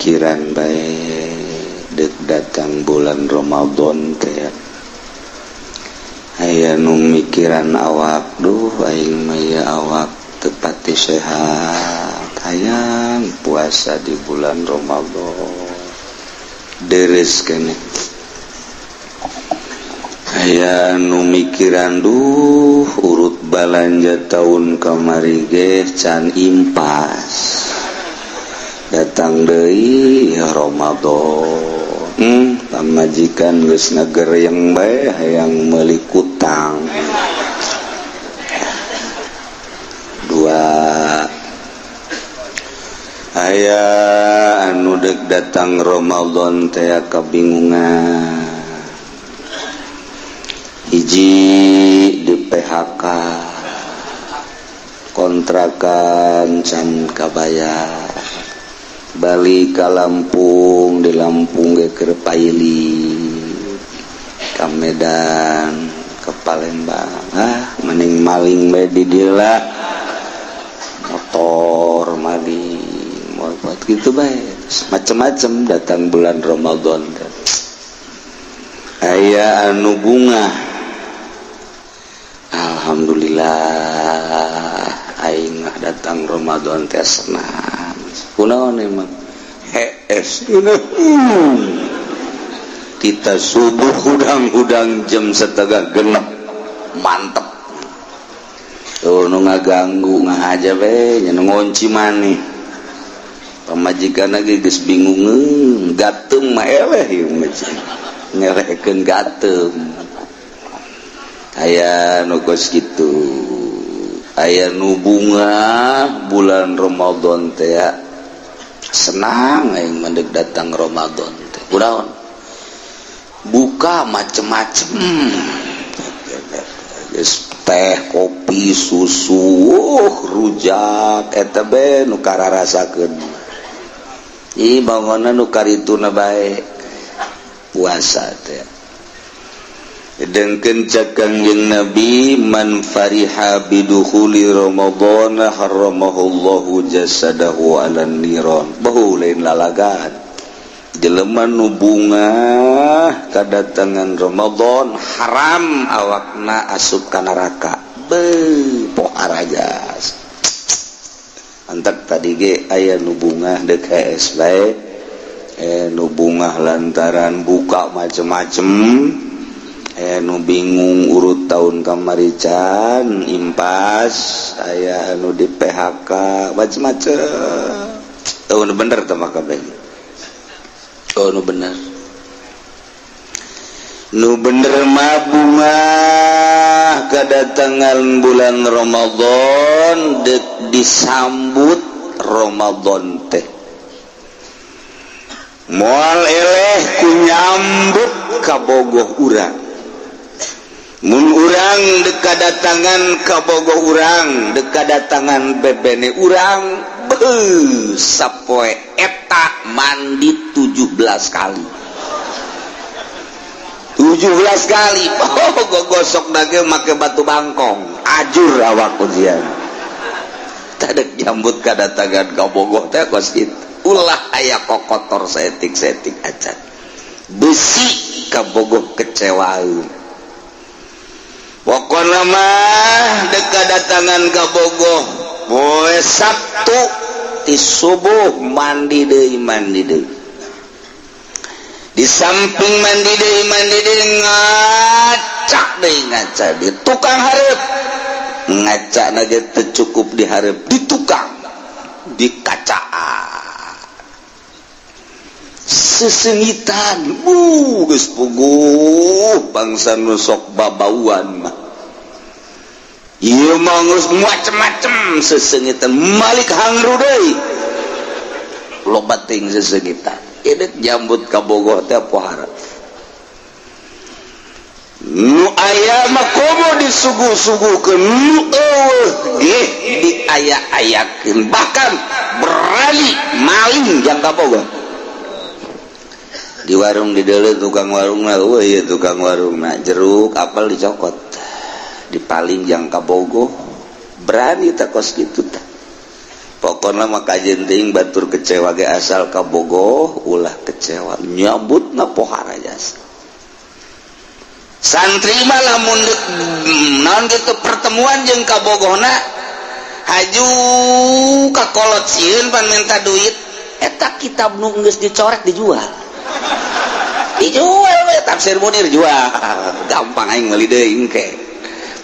mikiran bae dek datang bulan Ramadan teh. Aya nu mikiran awak, duh, aing mah ya awak teu pati sehat, hayang puasa di bulan Ramadan, deres keneh. Aya nu mikiran, duh, urut balanja tahun kamari ge can impas, datang deui ya Ramadan, pamajikan geus ngagereng bae hayang meuli kutang dua. Aya anu dek datang Ramadan teh kabingungan, hiji di PHK, kontrakan can kabayar, balik ka Lampung, di Lampung ge keur pailit, ka Medan, ke Palembang, ah, mending maling bae di dieu lah, motor maling, mau buat gitu bae, macem-macem datang bulan Ramadan teh. Aya anu bunga, alhamdulillah, aing mah datang Ramadan teh senang. Kunaon emang? Hees, kita subuh hudang-hudang jam 5.30, mantep tuh. Nu ngaganggu ngahaja be nya, nu ngunci maneh, pamajikan lagi geus bingung, gatem mah eleh ieu mah, ngelehkeun gatem. Aya nu kos kitu, aya nu bunga bulan Ramadan teh senang, aing mah dek datang Ramadan teh. Kunaon? Buka macem-macem, teh, kopi, susu, rujak, eta be nu kararasakeun. Ih, bangunna nu karituna bae puasa teh. Dengkeun cek Kangjeng Nabi, man fariha bidukhuli Ramadan harramahullahu jasadahu 'alan niran. Bahu lain lalagan. Jelema nu bunga kadatangan Ramadan, haram awakna asup ka neraka. Beuh, poharajas. Antak tadi ge aya nu bungah deuk hees bae, nu bungah lantaran buka macem-macem, nu bingung urut tahun kamari can impas, aya anu di PHK, macem-macem. Oh, nu bener teh maka. Oh, nu bener, nu bener mah bunga kedatangan bulan Ramadan, dek disambut Ramadan teh moal eleh ku nyambut kabogoh urang. Mun urang dek kadatangan kabogoh urang, dek kadatangan bebene urang, beuh, sapoe eta mandi 17 kali, 17 kali. Oh, gosok dage make batu bangkong, ajur awak ujian. Tadek nyambut kadatangan kabogoh teh kos kitu, ulah aya kokotor saeutik-saeutik acan, besi kabogoh kecewa. Pokokna mah dek kadatangan kabogoh poe Sabtu ti subuh mandi deui, mandi deui. Di samping mandi deui, mandi deui, ngacak deui, ngaca di tukang hareup. Ngaca na ge teu cukup di hareup, di tukang, di kacaan, sesengitan. Bu, geus puguh bangsa nu sok babauan mah. Ieu mah geus macem-macem sesengitan, malik hangru deui, loba teuing sesengitan. Ini jambut kabogoh teh pohara. Nu aya mah komo disuguh-suguhkeun, nu eueuh ge diaya-ayakeun, bahkan berani maling jang kabogoh. Di warung di deuleu tukang warung mah, eueuh ieu tukang warung na, jeruk apel dicokot, dipaling jang kabogoh, berani teh kos kitu teh. Pokokna Pokoknya mah kajen teuing, batur kecewa ge asal kabogoh ulah kecewa, nyambutna pohara jasa. Santri mah lamun naon gitu, pertemuan jeung kabogohna, haju ka kolot, sieun pan minta duit. Eta kitab nu geus dicorek dijual, dijual we. Tafsir Munir jual, gampang, aing meuli deui engke.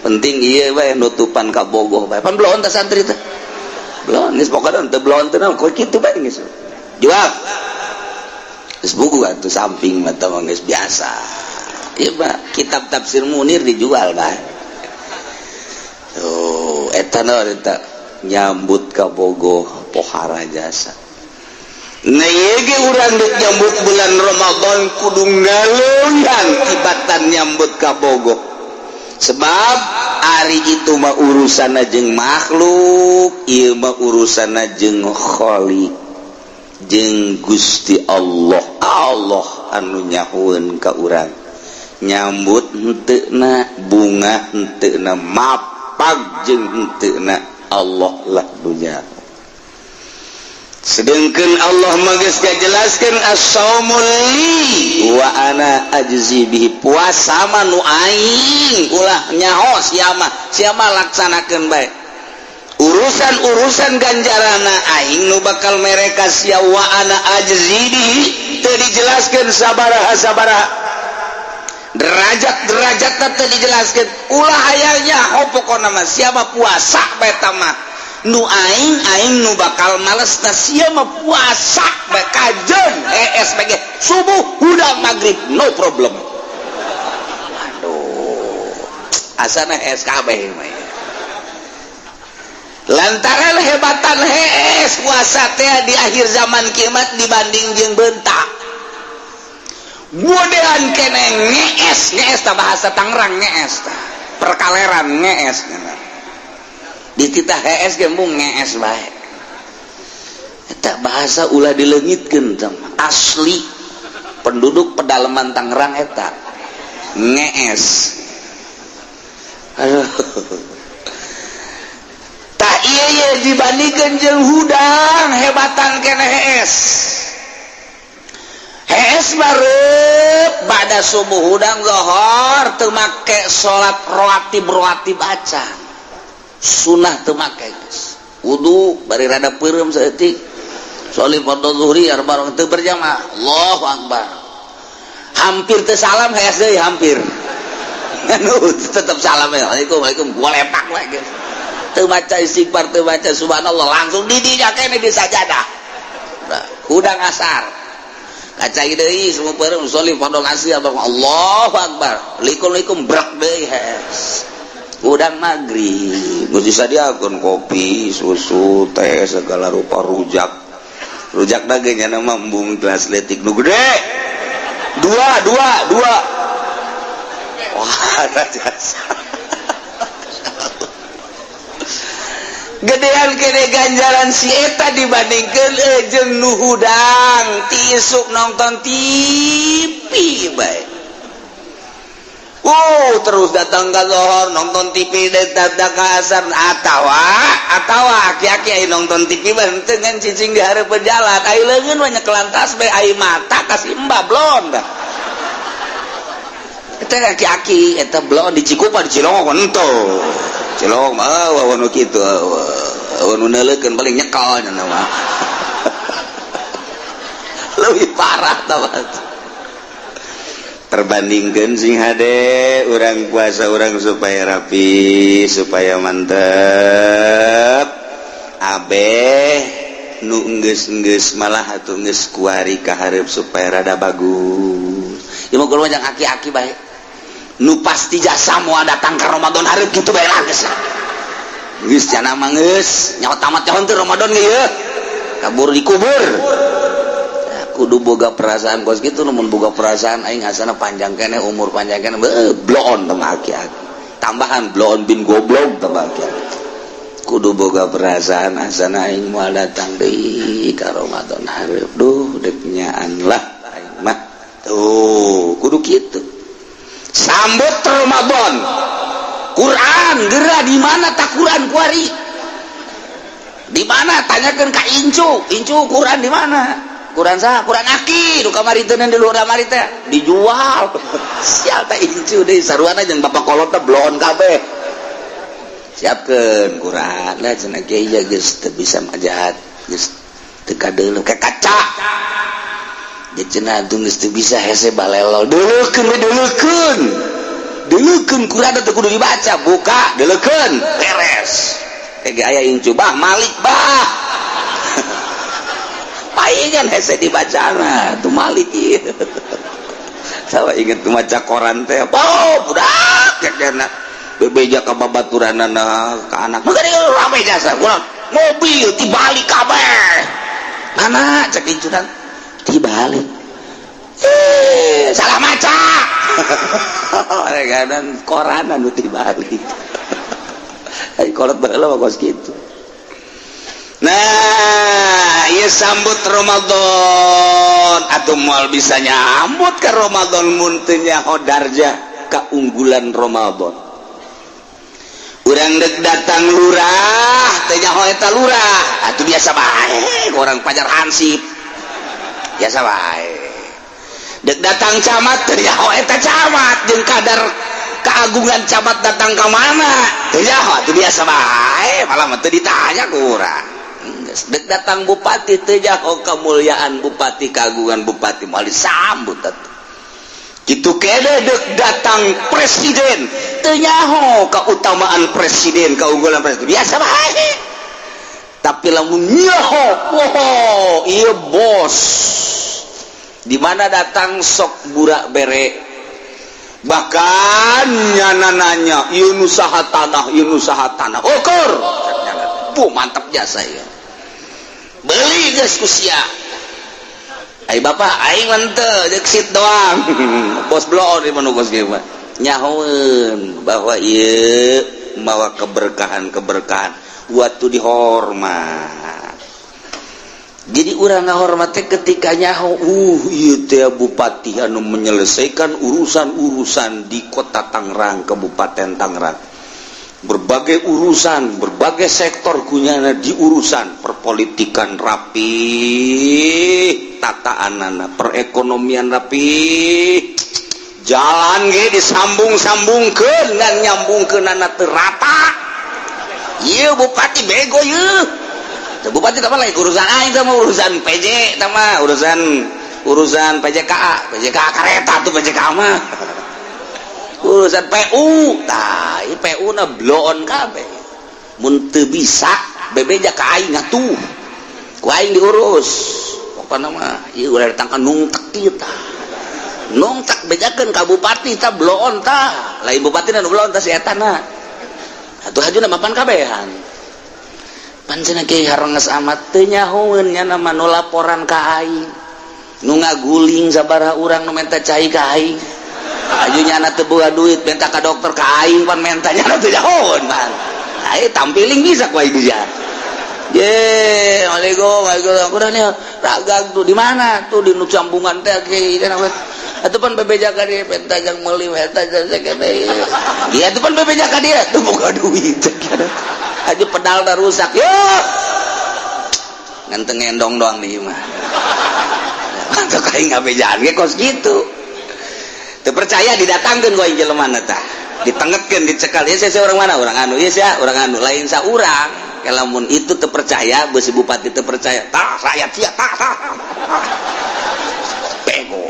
Penting ieu we, nutupan kabogoh bae. Pan bloon teh santri teh, bloon geus, pokona teu bloon teh naon kitu bae, geus jual, geus buku atuh samping mah mah geus biasa. Ieu mah kitab Tafsir Munir dijual bae. Tuh, eta naon, eta nyambut kabogoh pohara jasa. Nah, ieu ge urang dek nyambut bulan Ramadan kudu ngaleuyan tibatan nyambut kabogoh, sebab ari itu mah urusan jeung makhluk, ieu mah urusan jeung Khalik, jeung Gusti Allah. Allah anu nyahueun ka urang nyambut henteu na, bunga henteu na, mapag jeung henteu na, Allah lah dunya. Sedangkan Allah mah geus ngajelaskeun, as-saumu li wa ana ajzi bihi. Puasa mah nu aing, ulah nyaho sia mah, sia mah laksanakeun bae. Urusan-urusan ganjarana aing nu bakal mereka sia. Wa ana ajzi bihi, teu dijelaskeun sabaraha sabaraha derajat derajat, teu dijelaskeun. Ulah hayang nyaho, pokona mah sia mah puasa bae mah nu aing, aing nu bakal males. Na sia mah puasa bae kajen ESPG subuh hudang maghrib, no problem. Aduh, asana SKB mah lantaran hebatan hees puasa teh di akhir zaman kiamat dibanding jeung bentak godean kene ngees. Ngees tah bahasa Tangerang, ngees tah perkaleran. Ngees di titah hees ge embung ngees bae. Eta bahasa ulah dileungitkeun, asli penduduk pedalaman Tangerang eta ngees. Aduh, tah iya iya, dibandingkan jeung hudang hebatan kene hees. Hees barep pada subuh, hudang zohor, teu make salat rawatib, rawatib acan, sunnah teu make geus. Wudu bari rada peureum saeutik, sholli fardhu zuhri arba, teu berjamaah, Allahu akbar, hampir teu salam, hees deui. Hampir anu tetep salam ya, Assalamualaikum, Waalaikum, gua lepak we geus. Teu maca istighfar, teu maca subhanallah, langsung di dinya kene di sajadah. Nah, hudang asar kaca deui, semua peureum, sholli fardhu asri, Allahu akbar, likum brak deui, hees. Udang maghrib geus disadiakeun kopi susu teh segala rupa, rujak, rujak dagingnya nama embung gelas letik nu gede dua dua dua. Wah, jasa gedean kene ganjaran si eta dibandingkeun jeung nu hudang ti isuk nonton TV bae. Oh, terus datang ke lohor nonton TV, datang ke asar, atawa aki-aki nonton TV dengan cicing di hari berjalan, ayo leungeun banyak kelantas bae, ayo mata kasih mbak blon dah. Eta aki-aki eta blon di Cikupa, di Cilongok henteu. Cilongok mah eueuh nu kitu, eueuh nu neuleukeun, paling nyekel nya mah. Lebih parah tah perbandingkan. Sing hade urang puasa, urang supaya rapi, supaya mantep. Abeh nu enggeus-enggeus malah atuh geus kuari ka hareup supaya rada bagus. Ieu mah kudu aki-aki bae nu pasti jasa moal datang ke Ramadan hareup kitu bae lah. Geus geus jana mah geus nyawa tamat nyaho teu Ramadan ge ieu kabur dikubur. Kudu boga perasaan kos gitu. Namun boga perasaan aing asana panjang kene umur, panjang kene, bloon teh aki-aki, tambahan bloon bin goblok teh aki-aki. Kudu boga perasaan asana aing moal datang deui ka Ramadan hareup. Duh, dek nyaan lah aing mah. Tuh, kudu kitu sambut Ramadan. Quran geura di mana tak Quran kuari. Di mana? Tanyakan ka incu. Incu Quran di mana? Quran sah? Quran aki nu kamari teh di luhur kamari teh dijual. Sial teh incu deui saruana jeung bapak kolot teh bloon kabeh. Siapkeun Quran lah cenah kiai geus teu bisa majahat, geus teu kadeuleu ka kaca. Dia cenah atuh geus teu bisa hese balelo. Deuleukeun we deuleukeun. Deuleukeun Quran teh kudu dibaca, buka deuleukeun, beres. Kayak aya incu bah Malik bah. Paingan hese dibacana tuh Malik ieu. Sawa inget maca koran teh. Oh, budak kena bebeja ka babaturanana ka anak. Maka rame jasa. Kurang mobil tibalik kabeh. Mana cek incunan tibalik. Eh, salah maca. Kadang koran anu tibalik. Kolot baheula mah kos kitu. Nah, ieu sambut Ramadan atuh moal bisa nyambut ke Ramadan mun teu nyaho darjah keunggulan Ramadan. Urang dek datang lurah, teu nyaho eta lurah, atuh biasa bae, orang pajar hansip. Biasa bae. Dek datang camat, teu nyaho eta camat jeung kadar keagungan camat datang ke mana teu nyaho atuh biasa bae, malah mah teu ditanya ku urang. Dek datang bupati teu nyaho kemuliaan bupati, keagungan bupati, moal disambut atuh. Kitu kene dek datang presiden teu nyaho keutamaan presiden, keunggulan presiden, biasa bae. Tapi lamun nyaho, oh ieu bos di mana datang sok burak bere, bahkan nyana nanya ieu nu saha tanah, ieu nu saha tanah, ukur bu mantap jasa ya, beli geus ku sia. Ai bapak aing mah teu jeung sit doang. Bos bloon di mana bos kieu mah nyahoeun bahwa ieu mawa keberkahan-keberkahan waktu dihormat. Jadi urang ngahormat teh ketika nyaho, ieu teh bupati anu menyelesaikan urusan-urusan di kota Tangerang, Kabupaten Tangerang, berbagai urusan, berbagai sektor kunyana di urusan perpolitikan rapi, tataanana, perekonomian rapi, jalan ge disambung-sambungkeun ngan nyambungkeunana teu rata. Ieu bupati bego ieu. Bupati apa lagi urusan aing sama urusan PJ sama urusan urusan PJKA, PJKA kereta tuh PJKA mah. Urusan PU, tah ieu PU na bloon kabeh. Mun teu bisa bebeja ka aing atuh. Ku aing diurus. Pokona mah ieu ulah datang ka nungtek ieu tah. Nungtek bejakeun ka bupati tah bloon tah. Lain bupati nu bloon tah si eta na. Atuh hajuna mapan kabehan. Pancen kiai harenges amat teu nyahoeun nya nama nu laporan ka aing. Nu ngaguling sabaraha urang nu menta cai ka aing. Aju nyana teu boga duit menta ka dokter ka aing pan menta nyana teu nyahoeun pan. Ai tampiling bisa ku aing bisa. Ye, Waalaikumsalam, waalaikumsalam. Udah nih, ragang tuh di mana? Tuh di nu sambungan teh kiai. Atuh pan bebeja ka dia penta jang meuli eta jang sakene. Iya tuh pan bebeja ka dia tuh boga duit. Aja pedal dah rusak. Yo. Ngan teu ngendong doang di imah. Mantap kayak ngabejaan ge kos gitu. Teu percaya didatangkeun ku aing jelema tah. Ditengetkeun dicekal. Ya saya orang mana? Orang anu. Ya saya orang anu. Lain saurang. Lamun itu teu percaya, beusi bupati teu percaya. Tah rakyat sia tah tah. Bego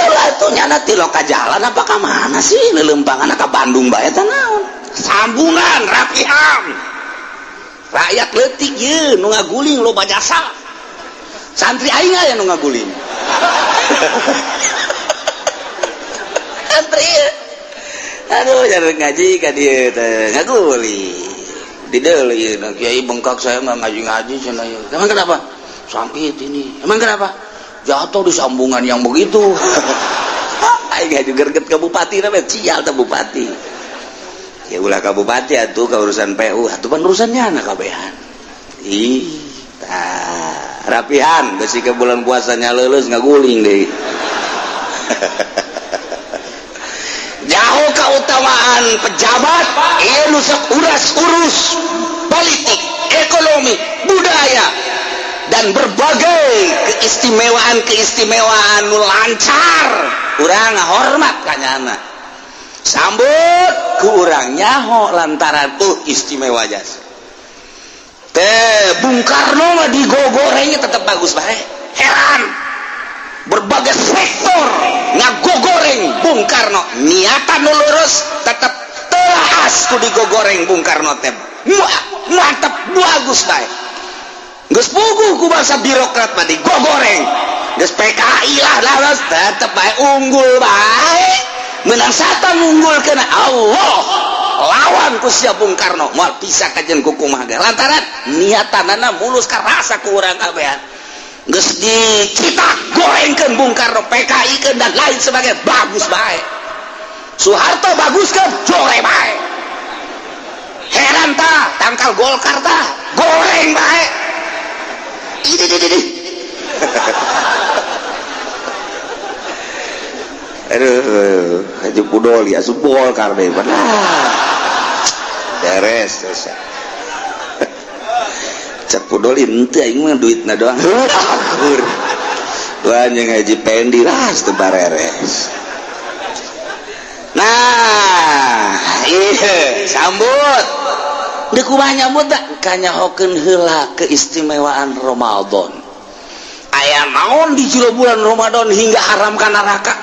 Lah tuh nyana ti loka jalan apa ka mana sih lelempangan ka Bandung bae teh naon? Sambungan rapihan. Rakyat leutik ye nu ngaguling loba jasa. Santri aing aya nu ngaguling. Santri. Aduh, jangan ngaji ka dieu teh ngaguling. Di deuleu ieu kiai bengkak saya nggak ngaji-ngaji cenah ieu. Emang kenapa? Sakit ini. Emang kenapa? Jatuh di sambungan yang begitu. Aing ngaju gerget ke bupati namanya cial teh bupati. Ya ulah ka bupati atuh ka urusan PU atuh pan urusannya anak kabehan. Ih, tah rapihan besi ke bulan puasanya lulus ngaguling deui. Jauh keutamaan pejabat ieu nu sok uras urus. Politik, ekonomi, budaya, dan berbagai keistimewaan-keistimewaan nu lancar, urang hormat kanyana, sambut ku urang, nyaho lantaran istimewa jasa teh. Bung Karno mah digogorengnya tetap bagus bae. Heran, berbagai sektor ngagogoreng Bung Karno, niatan nu lurus tetap telas ku digogoreng Bung Karno teh. Wah, mantap, bagus bae. Geus puguh ku bangsa birokrat mah digogoreng, geus PKI lah lah, tetep bae unggul bae, menang satan unggul kena Allah lawan ku sia Bung Karno moal bisa kajen ku kumaha ge, lantaran niatanana mulus karasa ku urang kabehan. Geus dicitak gorengkeun Bung Karno, PKI keun, dan lain sebagainya, bagus bae. Soeharto baguskeun, jore bae. Heran tah tangkal Golkar tah, goreng bae. Ini ini. Aduh, Haji Pudoli asup Golkar deh. Beres dosa. Cek Pudoli henteu, aing mah duitna doang. Akur. Wah, jeung Haji Pendi lah teu bareres. Nah, iya, sambut. Deuk kumaha nyambut da? Kanyahokeun heula keistimewaan Ramadan. Aya naon di jero bulan Ramadan hingga haram ka neraka?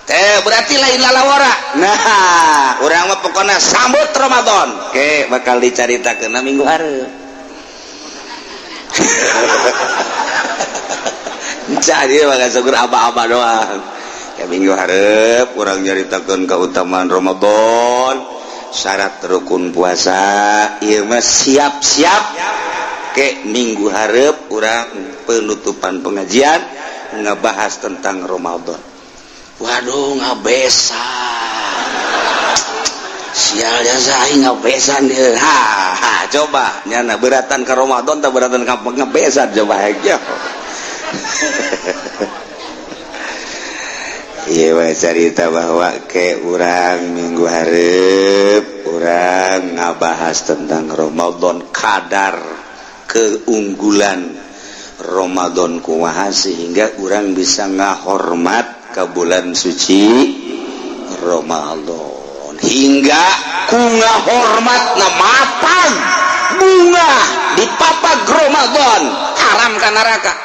Teh berarti lain lalawara. Nah, urang mah pokokna sambut Ramadan. Oke, bakal dicaritakeun minggu hareup. Jadi bakal syukur aba-aba doang. Ya, minggu hareup urang nyaritakeun keutamaan Ramadan, syarat rukun puasa. Ieu mah siap-siap ke minggu hareup urang penutupan pengajian ngebahas tentang Ramadan. Waduh, ngabesan. Sial jasa aing ngabesan ieu. Ha, ha, coba nyana beratan ke Ramadan tak beratan ka ngabesan, coba aja. Iya, cerita bahwa ke urang minggu hareup urang ngabahas tentang Ramadan, kadar keunggulan Ramadan kumaha sehingga urang bisa ngahormat ke bulan suci Ramadan, hingga ku ngahormat mapag bunga di papag Ramadan haram ka neraka.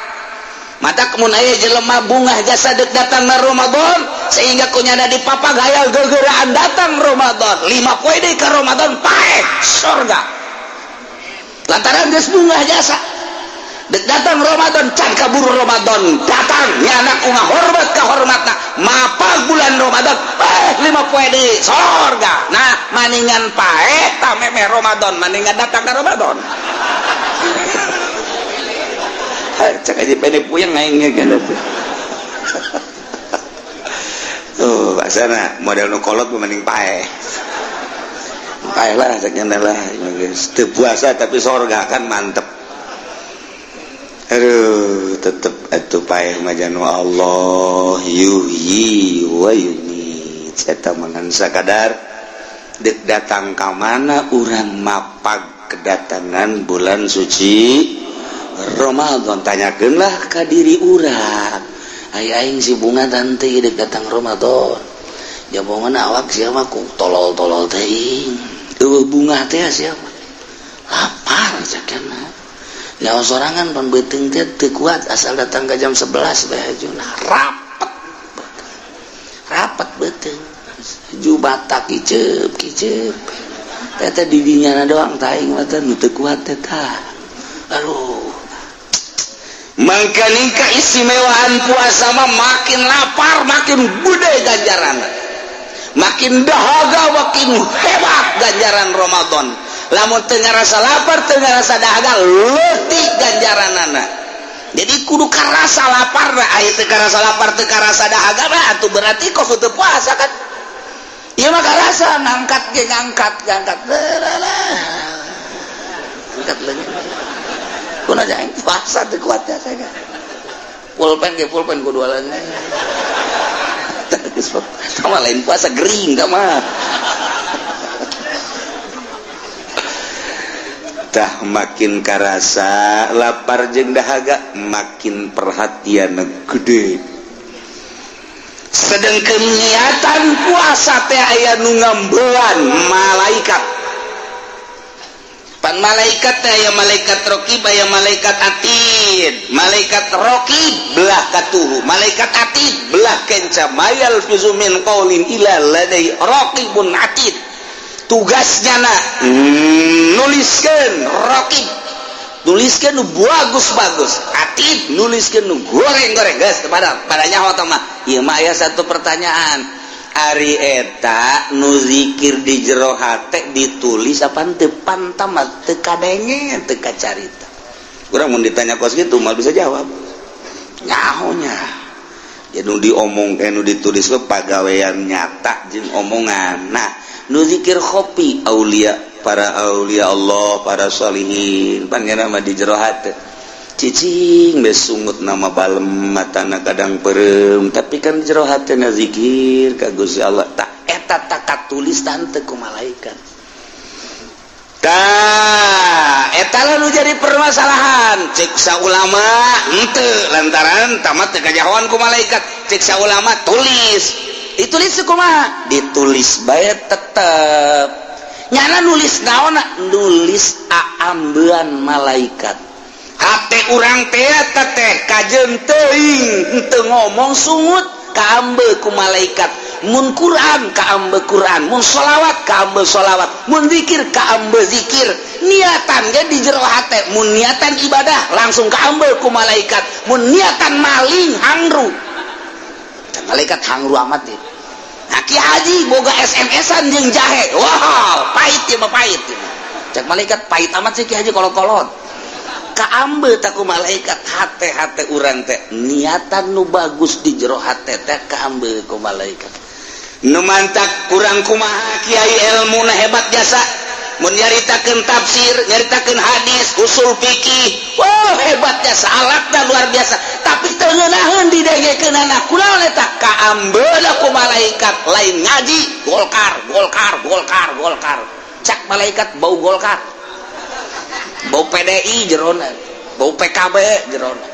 Mata kemun aya jelema bungah jasa dek datang na Ramadan sehingga kunyana di papag hayal gegeraan datang Ramadan, 5 poe deui ka Ramadan paeh surga, lantaran geus bungah jasa dek datang Ramadan. Can kaburu Ramadan datang, nyana ku ngahormat ka hormatna mapag bulan Ramadan, paeh 5 poe deui surga. Nah, maningan paeh tah memeh Ramadan, maningan datang ka Ramadan. Cek aja pendek puyeng aing kan. Tuh, asana model nu kolot mending paeh. Paeh lah cek nya lah, geus teu puasa tapi sorga kan mantep. Aduh, tetep atuh paeh mah janu Allah yuhyi wa yumiit. Eta mah ngan sakadar deuk datang ka mana urang mapag kedatangan bulan suci Ramadan, tanyakeunlah ka diri urang. Ai aing si bunga tante dek datang Ramadan, jabongan awak siapa ku tolol-tolol teh, eueuh bunga teh, siapa lapar cakena nyawa sorangan pan beuteung teh teu kuat asal datang ke jam 11 bae hajuna rapet rapet beuteung jubata kiceup kiceup teh teh didinya doang taing mah teh nu teu kuat teh tah. Aduh, maka keistimewaan puasa mah makin lapar makin gede ganjaran, makin dahaga makin hebat ganjaran Ramadan. Lamun teu ngarasa lapar, teu ngarasa dahaga, leutik ganjaranana. Jadi kudu karasa lapar. Aya teu karasa lapar, teu karasa dahaga mah atuh berarti kok teu puasa kan. Ieu mah karasa, ngangkat ge ngangkat ngangkat ngangkat leungeun. Kuna aing puasa teu kuat ya saya. Pulpen ge pulpen kudu leungeun. Sama lain puasa gering tah mah. Tah, makin karasa lapar jeung dahaga, makin perhatian gede. Sedangkan niatan puasa teh aya nu ngambean malaikat. Pan malaikat teh aya malaikat rokib, aya malaikat atid. Malaikat rokib belah katuhu, malaikat atid belah kenca. ما يلفظ من قول إلا لديه رقيب عتيد. Tugasnya na nuliskeun. Rokib nuliskeun nu bagus-bagus, atid nuliskeun nu goreng-goreng. Geus pada padanya nyaho mah. Ieu mah aya satu pertanyaan. Ari eta nu zikir di jero hate ditulis apa teu? Pantamat teu kadenge, teu kacarita. Urang mun ditanya kos gitu mah bisa jawab nyahonya ya. Nu diomong, nu ditulis ke pagawean nyata jeung omongan. Nah, nu zikir khofi, aulia, para aulia Allah, para sholihin, pan mah di jero hate cicing be sungut nama balem, matana kadang perem, tapi kan jero hate na zikir ka Gusti Allah. Tak eta tak katulis tante ku malaikat. Tah, eta lah nu jadi permasalahan. Cek ulama henteu, lantaran tamat teu kajahoan ku malaikat. Cek ulama tulis, ditulis kumaha? Ditulis bae tetep nyana nulis naon? Nulis aambean malaikat. Hate urang teh teh kajeun teuing henteu ngomong, sungut kaambe ku malaikat. Mun Quran kaambe Quran, mun sholawat kaambe sholawat, mun zikir kaambe zikir. Niatan ge di jero hate, mun niatan ibadah langsung kaambe ku malaikat. Mun niatan maling, hangru malaikat, hangru amat deh. Nah, Ki Haji boga SMS-an jeung jahe, wah, pahit ya mah, pahit ya. Cek malaikat, pahit amat sih Ki Haji, kolot-kolot. Kaambe tak ku malaikat hate-hate urang teh. Niatan nu bagus di jero hate teh kaambe ku malaikat. Nu mantak kurang kumaha kiai ilmu na hebat jasa mun nyaritakeun tafsir, nyaritakeun hadis, usul fikih, wah, hebat jasa, alatna luar biasa, tapi teu ngeunaheun didengekeunana. Kunaon eta? Kaambeuna ku malaikat. Lain ngaji Golkar, Golkar, Golkar, Golkar. Cak malaikat, bau Golkar, bau PDI jerona, bau PKB jerona,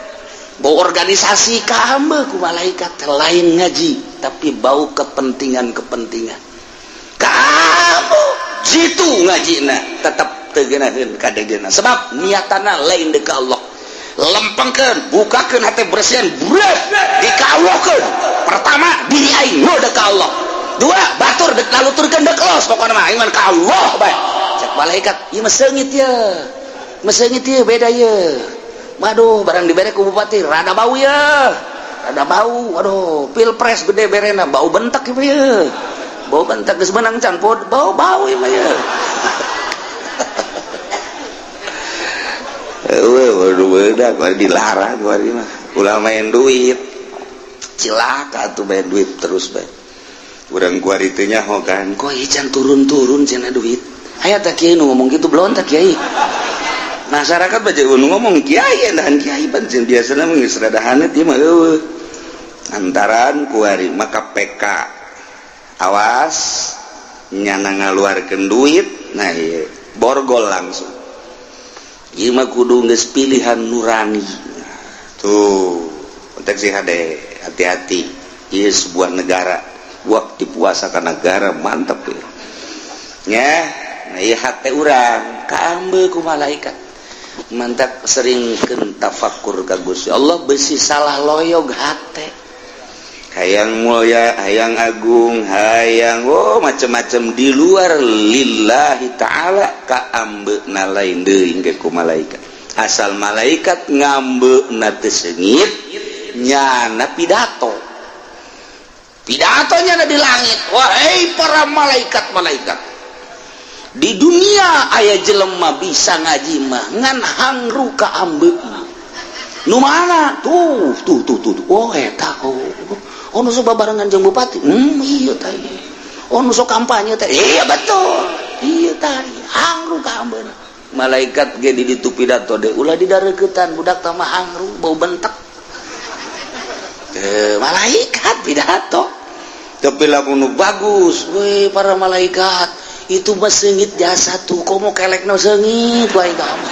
bau organisasi. Kaambe ku malaikat. Lain ngaji tapi bau kepentingan-kepentingan, kamu jitu ngajina tetap teu geunaheun kadegena, sebab niatana lain deuk Allah. Lempengkeun, bukakeun hati, bersihan, breh dikawukeun. Pertama, diri aing nu deuk Allah. Dua, batur dek naluturkeun deuk los. Pokona mah aing mah ka Allah bae. Cek malaikat, ieu mah seungit ye, mah seungit ye, beda ye. Waduh, barang dibere ku bupati rada bau ya, rada bau. Waduh, pilpres gede berena, bau bentak ya, bau bentak. Geus menang can bau, bau ieu mah ye. Waduh, beda dilarang mah, ulah main duit, cilaka tuh main duit terus bae. Urang kuari teu nyaho kan, kok can turun-turun cenah duit. Aya tak kiai nu ngomong gitu? Belum tak kiai masyarakat baca nu ngomong kiai dan kiai pancen biasana mah geus rada haneut ieu mah eueuh. Antaran kuari maka PK awas nyana ngaluarkeun duit. Nah, ieu borgol langsung. Ieu mah kudu geus pilihan nurani tuh. Konteks si hade, hati-hati. Ieu sebuah negara, waktu puasa ka negara mantep ya nya. Nah, ieu hate urang kaambe ku malaikat. Mantap, seringkeun tafakur ka Gusti Allah, besi salah loyog hate. Hayang mulia, hayang agung, hayang, oh, macem-macem di luar lillahi ta'ala, kaambe na lain deui ge ku malaikat. Asal malaikat ngambe na teu seungit, nyana pidato, pidatonya na di langit. Wahai para malaikat-malaikat di dunia, aya jelema bisa ngaji mah ngan hangru kaambeuna. Nu mana tuh? Tuh, tuh, tuh, tuh. Oh, eta. Oh, oh, nu sok babarengan jeung bupati. Iya tah. Oh, nu sok kampanye teh. Iya, betul, iya tah, hangru kaambeuna. Malaikat ge di ditu pidato deh, ulah didareukeutan budak tah mah, hangru, bau bentek. Eh, malaikat pidato. Tapi lamun nu bagus, we para malaikat. Itu mah seungit jasa tuh, komo kelekna seungit wae kamu.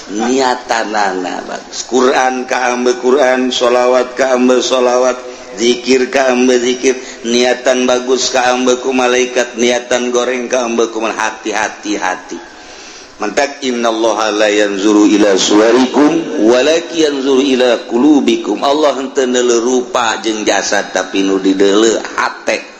Niatanana bagus, Quran kaambe Quran, sholawat kaambe sholawat, zikir kaambe zikir, niatan bagus kaambe ku malaikat, niatan goreng kaambe ku hati-hati hati. Mantak innallaha la yanzuru ila suwarikum walakin yanzuru ila qulubikum. Allah henteu neuleuh rupa jeung jasad, tapi nu dideuleu hate.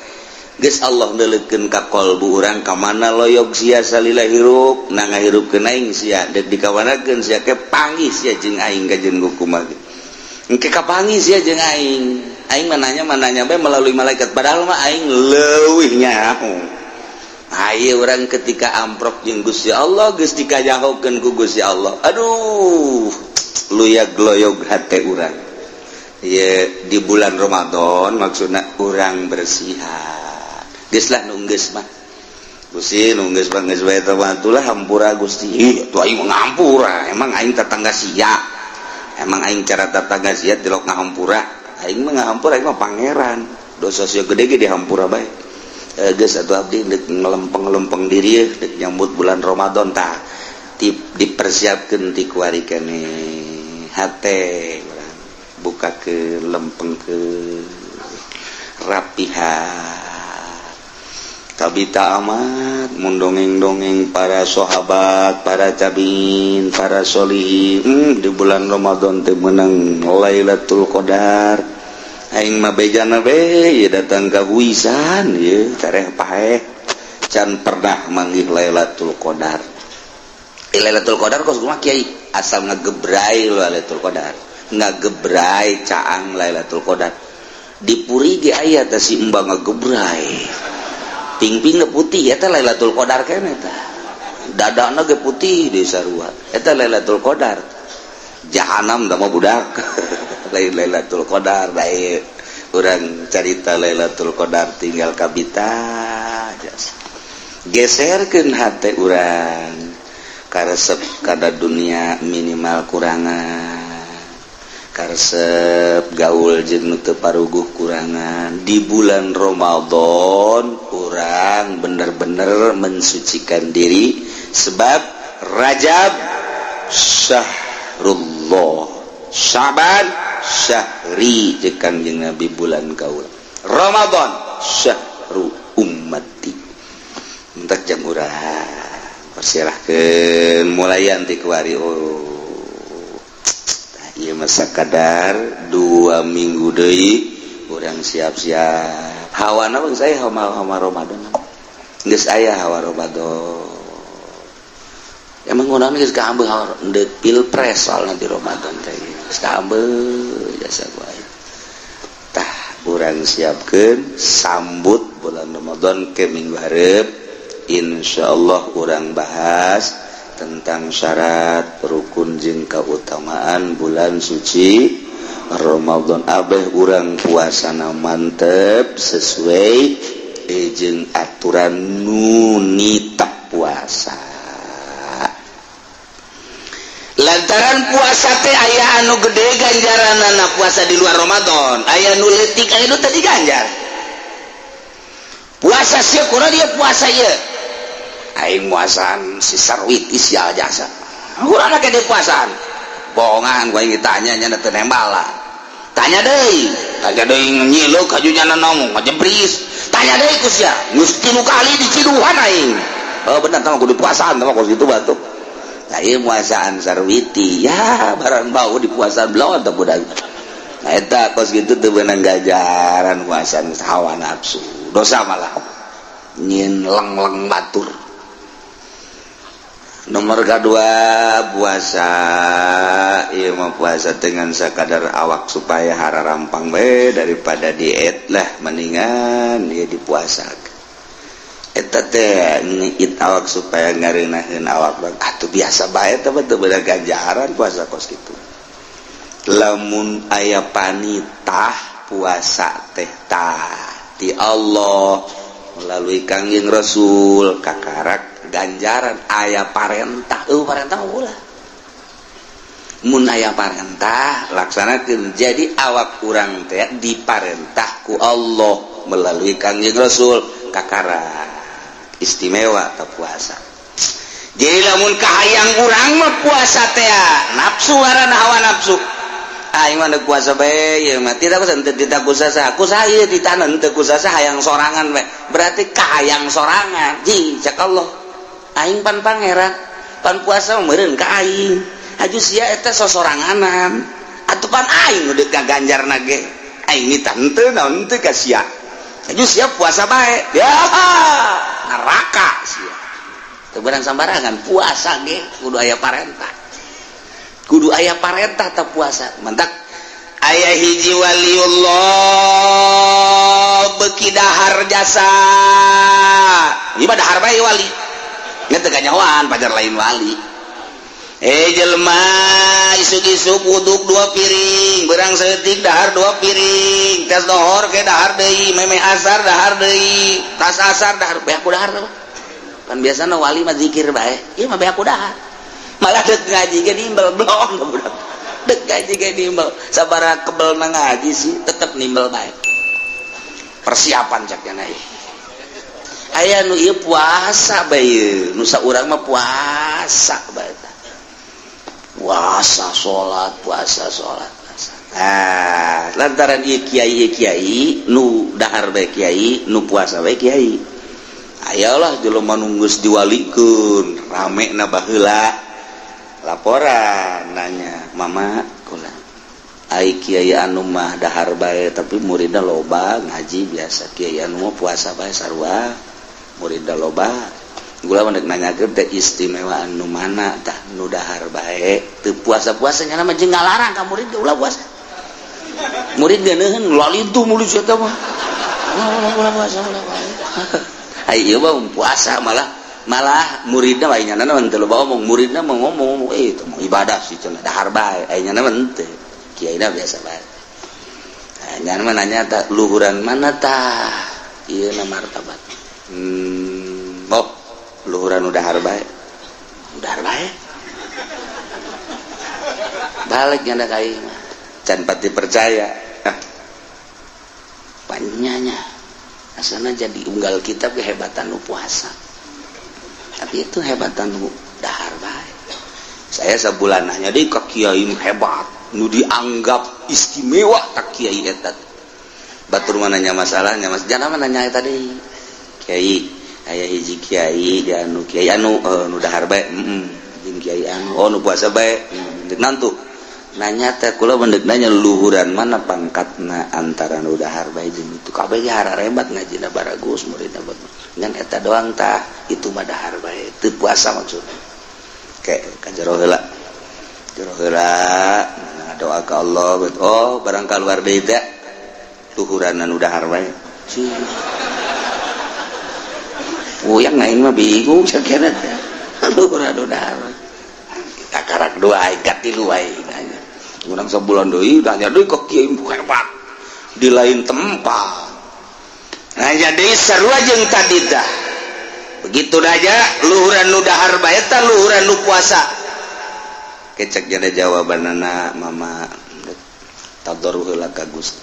Geus Allah neuleukeun ka qalbu urang, ka mana loyog sia salila hirup, na ngahirupkeun aing sia, deuk dikawanakeun sia, ke panggih sia jeung aing ka jeung kumaha engke kapanggih sia jeung aing. Aing mah nanya mananya bae melalui malaikat, padahal mah aing leuwih nyaho. Ayo orang ketika amprok jeung Gusti Allah, geus dikajahokeun ku Gusti Allah, aduh, luyag loyog hate urang. Ye, di bulan Ramadan maksudna urang bersihan. Geus lah, nu geus mah Gusti, nu geus mah geus bae mah atulah, hampura Gusti. Ih, tuh aing mah ngampura. Emang aing tetangga sia? Emang aing cara tetangga sia tilok ngahampura? Aing mah ngahampura, aing mah pangeran. Dosa sia gede ge dihampura bae. Geus atuh, abdi deuk ngelempeng-lempeng diri deuk nyambut bulan Ramadan. Tah, dipersiapkeun ti kuari keneh hate buka ke lempeng ke rapihan. Kabita amat mun dongeng-dongeng para sahabat, para tabiin, para solihin, di bulan Ramadan teh menang Lailatul Qadar. Aing mah bejana be ye datang ka Huisan ye tareh paeh can pernah manggih Lailatul Qadar. Eh, Lailatul Qadar kos kumaha, Kiai? Asal ngagebrai Lailatul Qadar, ngagebrai caang Lailatul Qadar. Di Puri ge aya teh si Mbak ngagebrai pingping putih, eta Lailatul Qadar keneh tah. Dadana ge putih di sarua, eta Lailatul Qadar. Jahanam da mah budak, lain Lailatul Qadar. Baik, urang carita Lailatul Qadar tinggal kabita geserkeun hate urang karesep kada dunia, minimal kurangan karesep gaul jeung nu teu paruguh, kurangan. Di bulan Ramadan urang bener-bener mensucikan diri, sebab Rajab syahrullah, Syaban syahri jeung Kangjeng Nabi, bulan kaula, Ramadan syahru ummati. Entak jam urang persilahkeun mulai ti kuari. Oh, ieu mah sakadar 2 minggu deui urang siap-siap. Hawa bang saya hawa, hawa Ramadan geus aya, hawa Ramadan. Emang ngono geus kaambeu hawa deuk pilpres soalna di Ramadan teh geus kaambeu jasa gua. Tah, urang siapkeun sambut bulan Ramadan ke minggu hareup. Insyaallah urang bahas tentang syarat, rukun jeung keutamaan bulan suci Ramadan. Abeh urang puasana mantep sesuai jeung aturan nunita puasa, lantaran puasa teh aya anu gede ganjaran puasa di luar Ramadan, aya nu leutik, aya nu tadi ganjar puasa sia kurang dia puasa. Ye, aing muasaan si Sarwiti sial jasa kurang lagi di puasaan bohongan. Gua ingin tanya nya teu nembal lah. Tanya deui, tanya deui, nyilu kajunya ngomong ngajebris. Tanya deui ku sia geus tilu kali diciduhan aing. Oh, bener tah kudu puasaan tah kos kitu batuk. Nah, ieu muasaan Sarwiti ya barang bau di puasaan belum teh budak. Nah, eta kos kitu teu beunang gajaran puasaan hawa nafsu, dosa malah nyin leng-leng batur. Nomor kedua, puasa iya mau puasa dengan sekadar awak supaya hara rampang we, daripada diet lah mendingan dia dipuasa. Eta teh ngit awak supaya ngareunahkeun awak. Atuh biasa bae teh, teu beunang ganjaran puasa kos kitu. Lamun aya panitah puasa teh tah ti Allah melalui Kangjeng Rasul, kakarak ganjaran. Aya parentah, parentah ulah. Mun aya parentah, laksanakeun. Jadi awak urang teh diparentah ku Allah melalui Kangjeng Rasul, kakara Istimewa tah puasa. Jadi lamun kahayang urang mah puasa teh nafsu, ngaranna hawa nafsu. Aing mah puasa bae ieu mah tidak usah, tidak usah, aku saya ditahan teu kusasa, hayang sorangan bae. Berarti kahayang sorangan. Ji, cek Allah, aing pan pangeran, pan puasa meureun ka aing. Aju sia eta sosoranganan atuh, pan aing nu deuk ganjar ge, aing nita henteu naon teu ka sia. Aju sia puasa bae ya, neraka sia. Teu beunang sambarangan puasa ge, kudu aya parentah, kudu aya parentah tak puasa. Mantak aya hiji waliullah beki dahar jasa. Ieu mah dahar bae wali nya, teu kanyahoan pajar lain wali. Eh, jelema isuk-isuk wuduk dua piring, berang saeutik dahar dua piring, tes dohor ke dahar deui, meme asar dahar deui, tas asar dahar, beak ku dahar tuh. Kan biasana wali mah zikir bae, ieu mah beak ku dahar. Malah dek ngaji ge nimbel blong budak. Dek ngaji ge nimbel, sabaraha kebel na ngaji sih tetep nimbel bae. Persiapan cak nya ieu. Aya nu ieu puasa bae, nu saurang mah puasa bae. Puasa salat, puasa salat, puasa. Ah, lantaran ieu kiai, kiai nu dahar bae kiai, nu puasa bae kiai. Ayolah jelema nu geus diwalikeun rame na baheula, laporan nanya, "Mama, kula ai kiai anu mah dahar bae tapi muridna loba, ngaji biasa. Kiai anu mah puasa bae sarua muridna loba. Gula mah dek nanyakeun teh istimewa anu mana tah, nu dahar bae teu puasa-puasa?" Nya mah jeung ngalarang ka murid ge ulah puasa. Murid ge neuheun lalintuh murid eta mah, ulah, ulah puasa, ulah puasa. Ai ieu mah puasa malah malah muridna lain, nya mah teu loba omong. Muridna mah ngomong, "Eh, itu mah ibadah sih," cenah, "dahar bae." Ai nya mah henteu, kiaina biasa bae. Nah, nya mah nanya tah luhuran mana tah ieu na martabat. Oh, luhuran udah bae, dahar bae. Balik nyanda ka aing mah can pati percaya. Ah, panyanya asana jadi unggal kitab kehebatan nu puasa, tapi itu hebatan nu dahar bae. Saya sebulan nanya di ke kiai hebat nu dianggap istimewa tak kiai eta. Batur mah nanya masalahnya, mas, jangan mah nanya tadi kiai, aya hiji kiai anu kiai anu nu dahar bae, jeung kiai anu, oh, nu puasa bae. Nantu nanya teh kula mendek nanya luhuran mana pangkatna antara nu dahar bae jeung itu. Kabeh ge hebat, ngajina baragus, muridna bagus, ngan eta doang tah, itu mah dahar bae teu puasa. Maksudna kayak ka jero heula, jero heula doa ke Allah. Oh, barang keluar deui teh luhuran anu dahar bae. Puyang aing mah, bingung sakira teh luhuran anu dahar. Karak dua aing, katilu aing nanya. Urang sebulan deui nanya deui ke kiai hebat di lain tempat. Nah, jadi sarua jeung tadi dah. Begitu aja luhuran nu dahar bae tah luhuran nu puasa. Kecek jadi jawabanana, "Mama, tadarruh heula ka Gusti."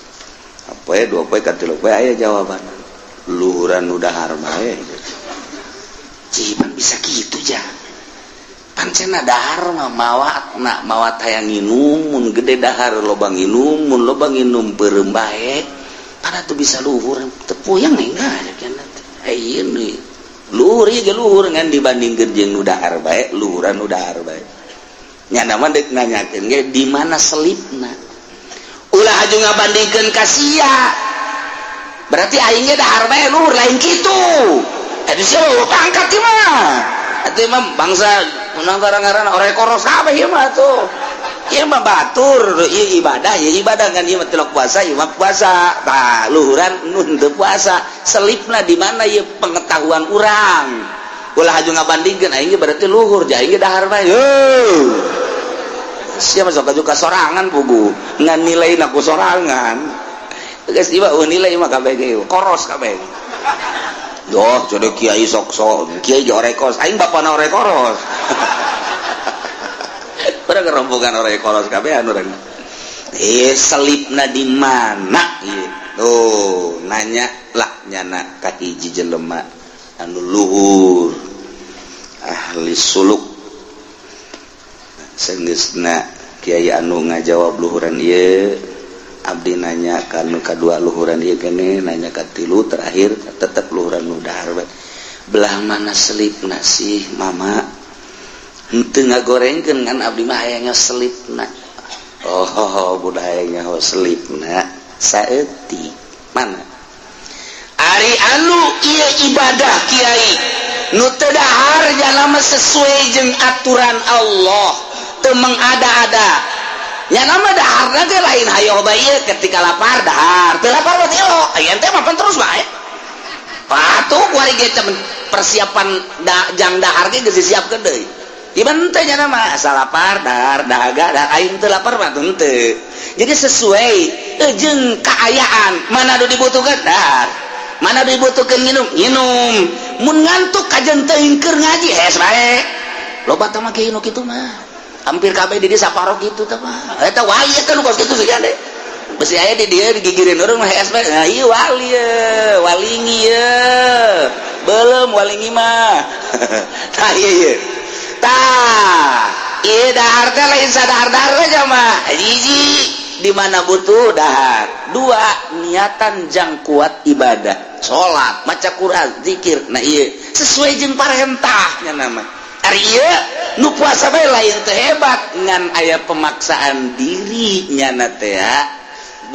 Apa ya, dua poe, katilu poe aya jawaban luhuran nu dahar bae. Cipan bisa gitu ja, pancena dahar mah mawa nak mawa hayang nginum. Mun gede dahar loba nginum, mun loba nginum beureum bae, pada tuh bisa luhur. Teu puyang enggak ini luhur ieu ge luhur, ngan dibandingkeun jeung nu dahar bae, luhuran nu dahar bae. Nya mah deuk nanyakeun ge di mana selipna. Ulah aju ngabandingkeun ka sia, berarti aing ge dahar bae luhur, lain kitu. Atuh sia pangkat ieu mah, atuh mah bangsa menang ngaran orang koros kabeh ieu mah. Tuh ieu mah batur, ieu ibadah, ieu ibadah kan, ieu mah tilok puasa, ieu mah puasa. Tah, luhuran nu teu puasa selipna di mana ieu pengetahuan urang. Ulah aju ngabandingkeun aing ge berarti luhur, aing ge dahar bae. Siapa sok aju ka sorangan pugu ngan nilai ku sorangan geus, ieu mah nilai mah kabeh ge koros kabeh. Doh, jadi kiai sok sok kiai ge koros, aing bapana ore koros. Urang rombongan ore koros kabehan urang. Eh, selipna di mana? Tuh, nanya lah nyana ka hiji jelema. Anu luhur, ahli suluk. Senggeusna kiai anu ngajawab luhuran ieu, abdi nanya ka nu kadua luhuran ieu kene, nanya ka tilu, terakhir tetep luhuran nu dahar bae. Belah mana selipna sih, Mama? Henteu ngagorengkeun, ngan abdi mah hayangnya selipna. Oh, budayanya ho, selipna saeutik mana? Ari anu ieu ibadah, kiai nu teu dahar nya sesuai jeung aturan Allah, teu mengada-ada nya nama dahar ge lain hayo bae. Ketika lapar dahar, teu lapar berarti lo aya teh mapan terus bae. Patuh kuari ge persiapan da, jang dahar ge geus disiapkeun deui. Iban teh nya nama asal lapar dahar, dahaga dahar, aing teu lapar mah henteu. Jadi sesuai jeung kaayaan, mana nu dibutuhkan dahar, mana dibutuhkan minum, minum. Mun ngantuk kajen teuing keur ngaji, hes bae. Loba teh mah kieu nu kitu mah, hampir kabeh di desa saparo kitu teh mah. Eta wali eta nu kos kitu sih deh. Besi aya di dieu digigireun urang mah, hes bae. Nah, ieu wali ye, walingi ye. Belum walingi mah. Tah, ieu ye. Tah, ieu dahar teh lain sadahar-dahar aja mah. Hiji, di mana butuh dahar. Dua, niatan jang kuat ibadah, salat, maca Quran, zikir. Nah, ieu sesuai jeung parentahnya nama. Ari ieu nu puasa bae lain teh hebat, ngan aya pemaksaan diri nyana teh,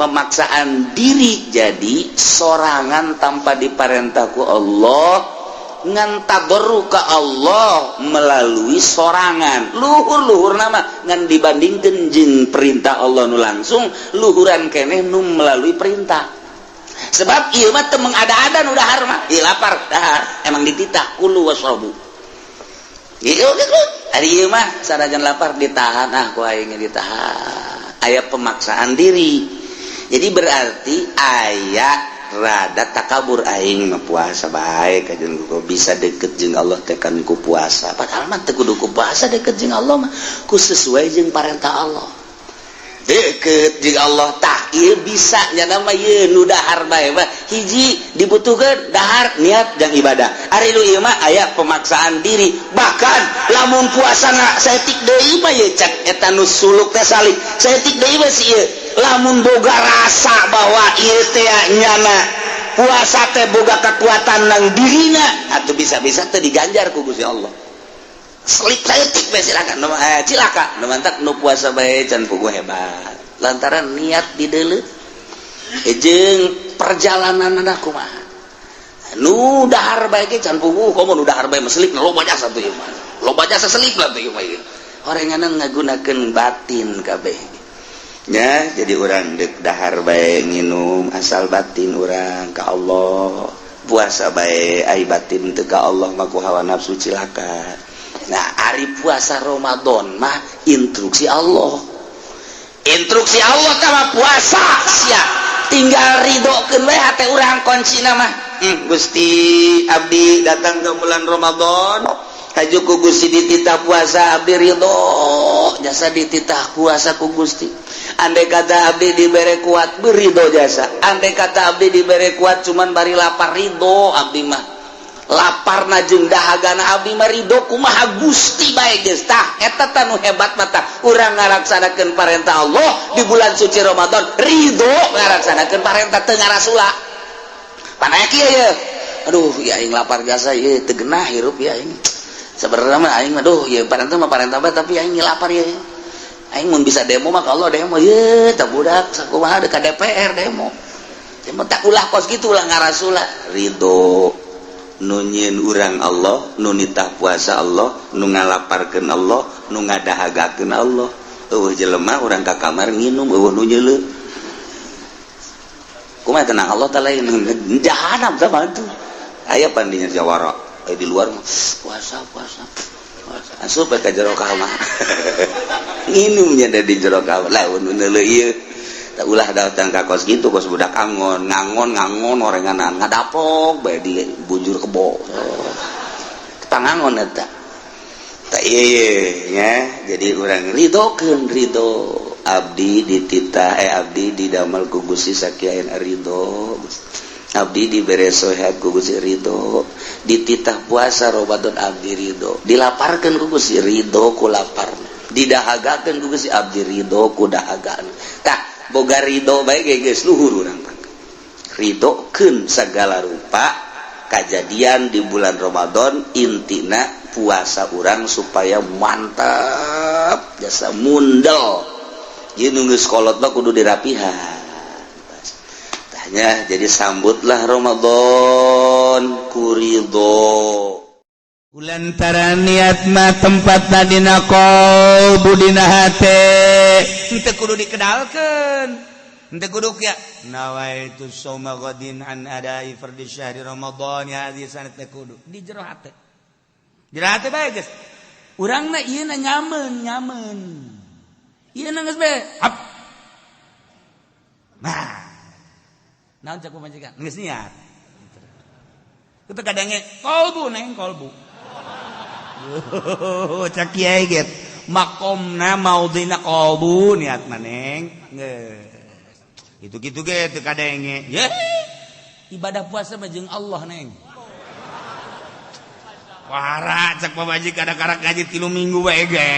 pemaksaan diri jadi sorangan tanpa diparentah ku Allah, ngan tabarru ka Allah melalui sorangan. Luhur-luhur nama ngan dibandingkan jeung perintah Allah nu langsung, luhuran keneh nu melalui perintah, sebab ieu mah teu mengada-ada. Nu dahar mah ieu lapar dahar, emang dititah kulu wasrobu. Ieu gitu. Ari ieu mah sanajan lapar ditahan, ah, ku aing ditahan, aya pemaksaan diri. Jadi berarti aya rada takabur, aing mah puasa bae kajen ku bisa deket jeung Allah teh kan ku puasa. Padahal mah teu kudu ku puasa deket jeung Allah mah, ku sesuai jeung parentah Allah deket jeung Allah. Tah, ieu bisa nya nama ieu nu dahar bae mah, hiji, dibutuhkeun dahar, niat jang ibadah. Ari nu ieu mah aya pemaksaan diri. Bahkan lamun puasana saeutik deui mah ieu, cek eta nu suluk teh salik, saeutik deui mah si ieu lamun boga rasa bahwa ieu teh nyana puasa teh boga kekuatan nang dirina, atau bisa-bisa teh diganjar ku Gusti Allah. Selip saeutik bae silakan, cilaka. Nu mantak nu puasa bae can puguh hebat lantaran niat dideuleu jeung perjalanan kumaha. Nu dahar bae ge can puguh, komo nu dahar bae mah selip loba jasa tuh ieu mah, loba jasa selip lah tuh ieu mah. Ieu orenganna ngagunakeun batin kabeh nya. Jadi urang dek dahar bae, nginum, asal batin urang ka Allah. Puasa bae, ai batin teu ka Allah mah ku hawa nafsu cilaka. Nah, ari puasa Ramadan mah instruksi Allah, instruksi Allah mah puasa sia tinggal ridhokeun we hate urang. Kuncina mah, Gusti, abdi datang ke bulan Ramadan, haju ku Gusti dititah puasa, abdi ridho jasa dititah puasa ku Gusti. Andai kata abdi dibere kuat, beridho jasa. Andai kata abdi dibere kuat cuman bari lapar, ridho abdi mah. Lapar na jeung dahagana abdi mah ridho, kumaha Gusti bae geus. Tah, eta tah nu hebat mata urang ngalaksanakeun parentah Allah di bulan suci Ramadan, ridho ngalaksanakeun parentah, teu ngarasula panaya kieu ye. Aduh ya, aing lapar jasa ieu teu genah hirup ya aing. Sebenarnya mah aing mah, duh ya, parentah mah parentah bae, tapi aing lapar ya. Aing mun bisa demo mah kalau demo ye tah budak sakumaha ka DPR demo. Demo tak ulah kos kitu, ulah ngarasula, ridho. Nu nyieun urang Allah, nu nitah puasa Allah, nu ngalaparkeun Allah, nu ngadahagakeun Allah. Eueuh jelema, urang ka kamar nginum, eueuh nu nyeuleu. Kumaha tenang Allah teh lain jahanam sama tuh. Aya pandinya jawara di luar mah puasa, puasa, puasa, asup ka jero kamar, nginumnya da di jero kamar lah. Nu neuleuh ieu tak ulah datang ka kos gitu, kos budak angon ngangon ngangon orenganan ngadapok bae di bujur kebo pangangon eta. Tak ieu nya. Jadi urang ridhokeun, ridho abdi dititah, abdi didamel ku Gusti sakieu, ridho. Abdi dibere sehat ku Gusti ridho, dititah puasa Ramadan abdi ridho, dilaparkeun ku Gusti ridho ku laparna, didahagakeun ku Gusti abdi ridho ku dahagana. Tah boga ridho bae ge geus luhur urang mah. Ridhokeun segala rupa kajadian di bulan Ramadan, intina puasa urang supaya mantap jasa mundel. Ieu nu geus kolot mah kudu dirapihan. Tanya, jadi sambutlah Ramadan ku ridho. Lantaran niat mah tempat dina qalbu, dina hate, henteu kudu dikedalkeun, henteu kudu kieu nawaitu shauma ghadin an adai fardhi syahri Ramadan hadhihi sanat, teu kudu di jero hate, jero hate bae geus. Urangna ieu na nyamen nyamen ieu na geus bae hap. Nah, naon cek pamajikan geus niat kitu kadangnya kolbu neng kolbu. Cak kiai get makomna maudina kolbu niat maneng geus gitu gitu ge teu kadenge ye ibadah puasa mah jeung Allah neng wara cek pamajikan kada karak ngaji 3 minggu bae ge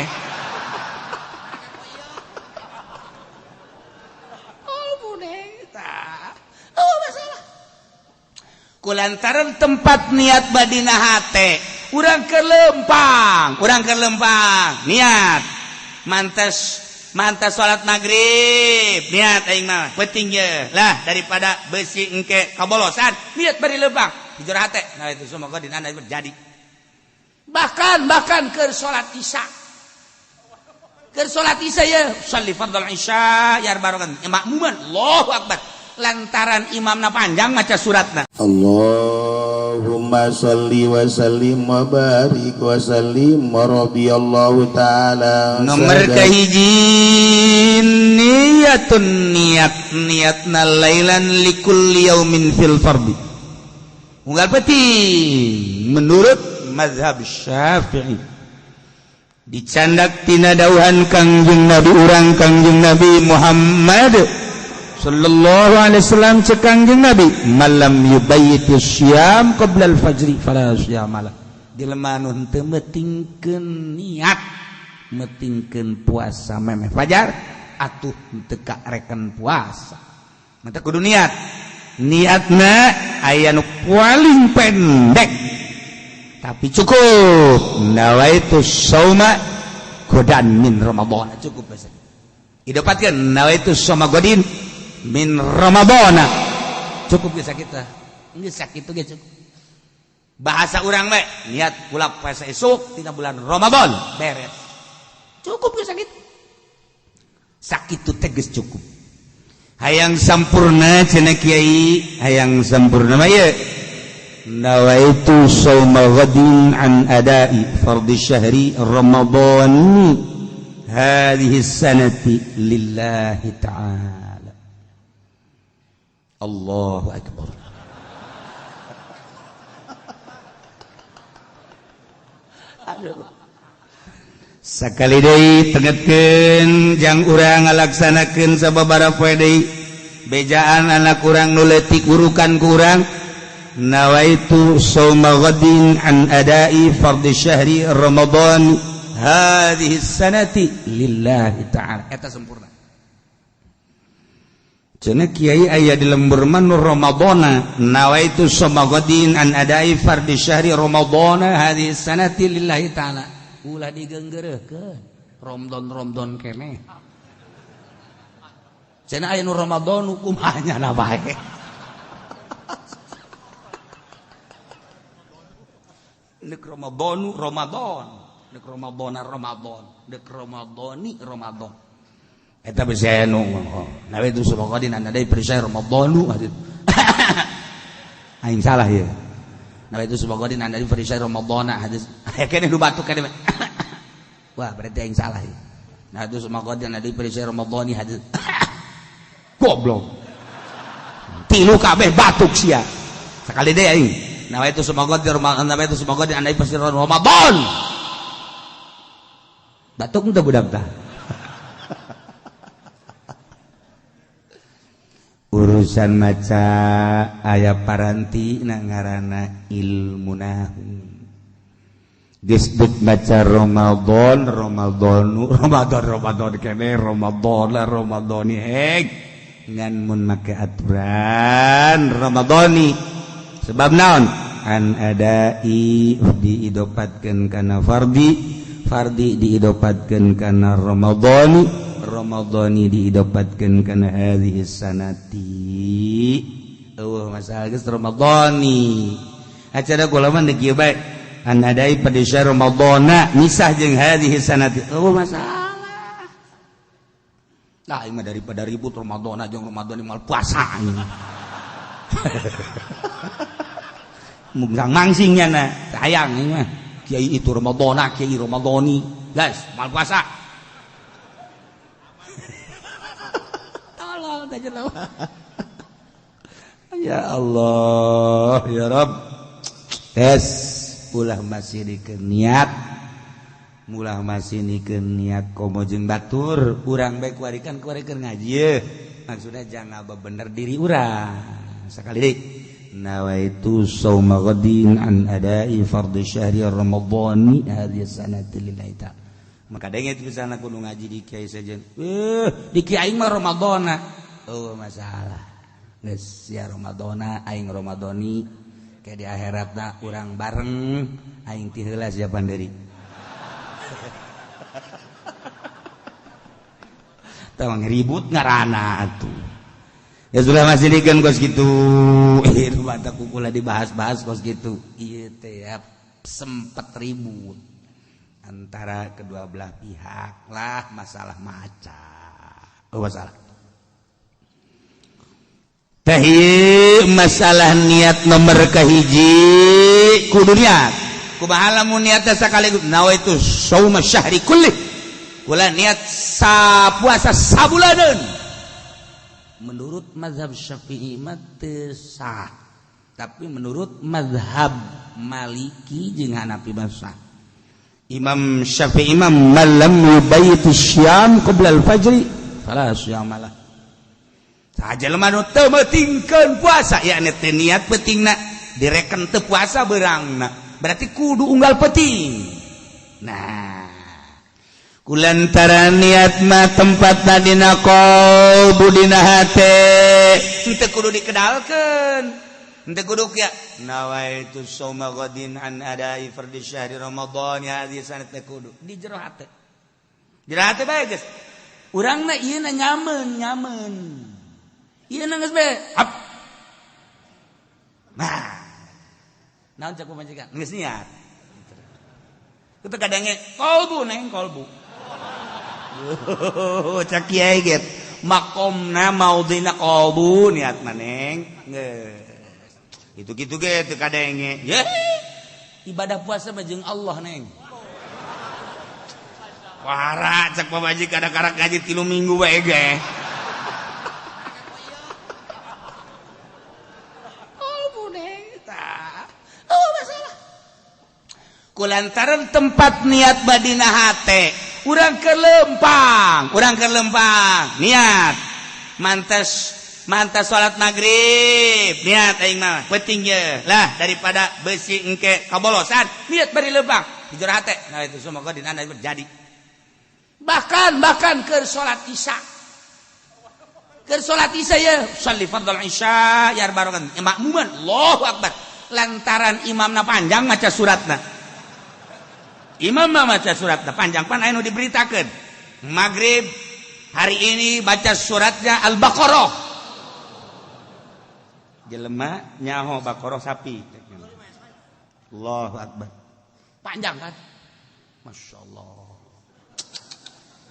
kolbu neng tah. Oh masalah kulantaran tempat niat badina hate urang ke lempang, urang ke lempang niat mantas mantas salat maghrib niat aing mah penting ye lah daripada besi engke kabolosan niat bari lempang di jero hate. Nah itu semoga dina jadi bahkan bahkan ke salat isya, ke salat isya ya sholli fardhal isya ya barokan makmuman Allahu akbar lantaran imamna panjang maca suratna. Allahumma salli wa sallim wa barik wa sallim wa radiyallahu ta'ala. Nomor kahiji niyatun niat niatna lailan likulli yaumin fil fardi unggal penting menurut mazhab Syafi'i dicandak tina dauhan Kangjeng Nabi urang Kangjeng Nabi Muhammad sallallahu alaihi wasallam. Cek Kangjeng Nabi malam yubayyitu syam qabla al-fajri fala syamala. Jelema nu henteu meutingkeun niat meutingkeun puasa memeh fajar atuh henteu kareken puasa. Mata kudu niat, niatna aya nu paling pendek tapi cukup nawaitu sauma godan min Ramadan cukup bahasa idopatkeun nawaitu sauma godin min Ramadana cukup bisa kita geus sakitu ge cukup. Bahasa urang bae niat kula puasa esuk tina bulan Ramadan beres cukup geus sakitu. Sakitu teh geus cukup. Hayang sampurna cenah kiai, hayang sampurna mah ieu nawaitu shauma ghadin an adai fardhi syahri Ramadan hadhihi sanati lillahi ta'ala. Allahu akbar. Aduh. Sakali deui tengetkeun jang urang ngalaksanakeun sababaraha poe deui bejaan anak urang nu leutik urukan ku urang nawaitu shauma ghadin an adai fardhi syahri Ramadan hadhihi sanati lillahi ta'ala. Eta sempurna. Cenah kiai aya di lembur mah nu Ramadana nawaitu shauma ghadin an adai fardhi syahri Ramadana hadhihi sanati lillahi ta'ala. Ulah digeunggeureuhkeun Ramadan-Ramadan keneh. Cenah aya nu Ramadan kumaha nya bae. Nek Ramadanu Ramadan, nek Ramadana Ramadan, nek Ramadani Ramadan. Eta bisi aya nu nawaitu shauma ghadin an adai fardhi syahri Ramadanu. Aing salah ieu. Nawaitu shauma ghadin an adai fardhi syahri Ramadana hadis. Aya keneh nu batuk keneh. Wah, berarti aing salah ieu. Nawaitu shauma ghadin an adai fardhi syahri Ramadani hadis. Goblok. Tilu kabeh batuk sia. Sakali deui aing. Nawaitu shauma ghadin Ramadan, nawaitu shauma ghadin an adai fardhi syahri Ramadan. Batuk teu budak tah. Urusan maca aya paranti na ngaranna ilmu nahwu. Geus deuk maca Ramadan, Ramadanu, Ramadan, Ramadan kene Ramadan Ramadani heg ngan mun make aturan Ramadani sebab naon an adai diidopatkeun kana fardi, fardi diidopatkeun kana Ramadani, Ramadani diidopatkeun kana hadhihi sanati. Eueuh masalah geus Ramadani acara kula mah kieu bae an adai pada syahr Ramadana misah jeung hadhihi sanati eueuh masalah. Nah, ini daripada ribut Ramadan aja Ramadan mal puasa ini. Mungkang mangsingnya na, sayang ini mah. Kiai itu Ramadana, kiai Ramadani. Guys, mal puasa. Tolong aja lah. Ya Allah, ya Rabb. Tes ulah masih dikeniat. Mulah masih nikeun niat komo jeung batur urang bae kuarikan kuarikan ngaji ye. Maksudnya jangan bener diri urang sekali deui nawaitu sauma ghadin an adai fardhi syahri ramadhani hadhihi sanati lillahi ta'ala. Maka denge itu misalna kudu ngaji di kiai sejen di kiai mah Ramadhana eueuh masalah geus ya Ramadhana aing Ramadhani ke di akhiratna urang bareng aing ti heula sia panderi. Tawang ribut ngarana atuh. Ya sudah masih dikan kos gitu. Ieu mata kukula dibahas-bahas kos gitu. Ieu teh ya sempet ribut antara kedua belah pihak lah masalah maca. Oh masalah. Teh masalah niat nomor kahiji kudu niat. Kumaha lamun niatna sakaligus nawaitu shauma syahri kulli. Kula niat puasa sabulaneun. Menurut mazhab Syafi'i mah teu sah. Tapi menurut mazhab Maliki jeung Hanafi mah sah. Imam Syafi'i mah man lam yubayyitu syiyam qabla al-fajri fala syiyama lah. Saha jelema nu teu meutingkeun puasa yakni teu niat peutingna direken teu puasa beurangna. Berarti kudu unggal peting. Nah, kulantaran niat mah tempatna dina qalbu dina hate, henteu kudu dikedalkeun. Henteu kudu kieu nawaitu shauma ghadin an adai fardhi syahri ramadhan hadhihi sanat kudu di jero hate. Jero hate bae geus. Urangna ieu na nyameun, nyameun. Ieu na geus bae. Hap. Nah, naon cek pamajikan geus niat. Kitu kadenge kolbu neng kolbu. Cek kiai ge makomna maudina kolbu niat mah neng. Geus. Kitu kitu ge teu kadenge. Ye. Ibadah puasa mah jeung Allah neng. Wara cek pamajikan karak ngaji 3 minggu bae ge. Kulantaran tempat niat badina hate urang kelempang, urang kelempang niat mantas mantas salat maghrib niat aing mah penting ye lah daripada besi engke kabolosan niat bari lempang di jero hate. Nah itu semoga dina jadi bahkan bahkan ke salat isya ke salat isya ye shalli fardhal isya yar barokan makmuman Allahu akbar lantaran imamna panjang maca suratna. Imam mah maca suratna panjang pan aya nu diberitakeun. Maghrib hari ini baca suratnya Al-Baqarah. Jelema nyaho Baqarah sapi. Allahu akbar. Panjang kan? Masya Allah.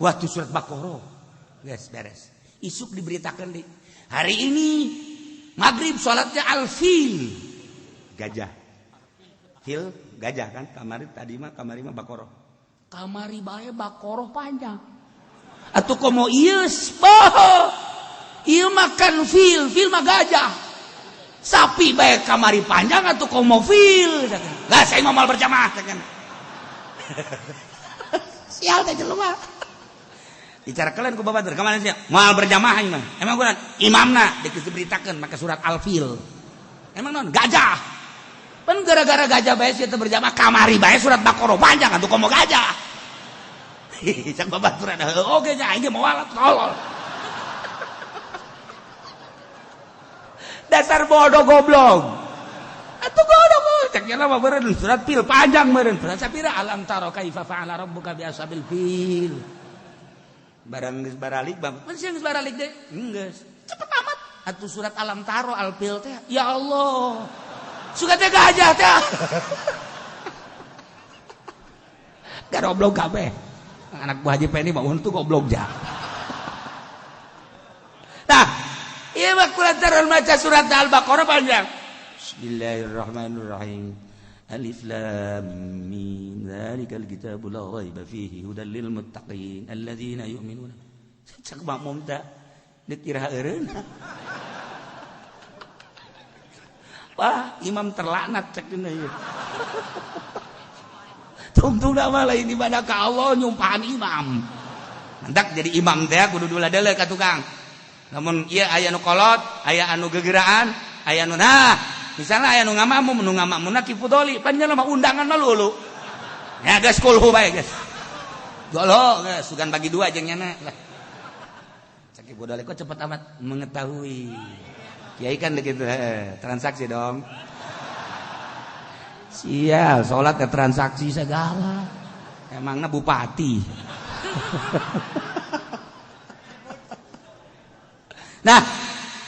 Wah tu surat Baqarah. Geus beres. Isuk diberitakeun di hari ini maghrib salatnya Al-Fil. Gajah. Fil gajah kan kamari tadi mah kamari mah Baqarah. Kamari bae Baqarah panjang. Atuh komo ieu boho. Ieu makan fil, fil mah gajah. Sapi bae kamari panjang atuh komo fil. Lah saya mah moal berjamaah. Sial teh jelema. Bicara kalian ku babatur kemana sih? Moal berjamaah imam. Emang kurang imamna diberitakeun make surat Al-Fil. Emang non gajah. Pan gara-gara gajah bae sia teu berjamaah kamari bae surat Baqarah panjang atuh komo gajah. Cak babaturan oge nya aing ge moal tolol. Dasar bodoh goblok. Atuh goblok cak nya mah beureun surat pil panjang meureun. Surat sapira alam tara kaifa fa'ala rabbuka bi ashabil fil. Barang geus baralik bang, masih geus baralik deh, geus. Cepet amat. Atuh surat alam taro alpil teh, ya Allah. Suka teh gajah teh. Garoblok kabeh. Anak buah Haji Peni mah untung goblok ja. Nah, ieu mah kulantaran maca surat Al-Baqarah panjang. Bismillahirrahmanirrahim. Alif Lam Mim dzalikal kitabu la raiba fihi hudal lil muttaqin alladzina yu'minuna. Cek makmum teh dikira eureun. Wah, imam terlaknat cek dina ieu. Tungtungna mah lain ibadah ka Allah nyumpahan imam. Mantak jadi imam teh kudu dula-dele ka tukang. Namun ieu aya nu kolot, aya anu gegeraan, aya nu nah misalnya aya nu ngamakmum, nu ngamakmumna ki fudoli, panjang mah undangan mah lulu. Ya geus kulhu bae geus. Golo geus sugan bagi dua jeung nyana lah. Cak ki fudoli kok cepet amat mengetahui. Kiai kan begitu, transaksi dong. Sial, salat ke transaksi segala. Emangna bupati. Nah,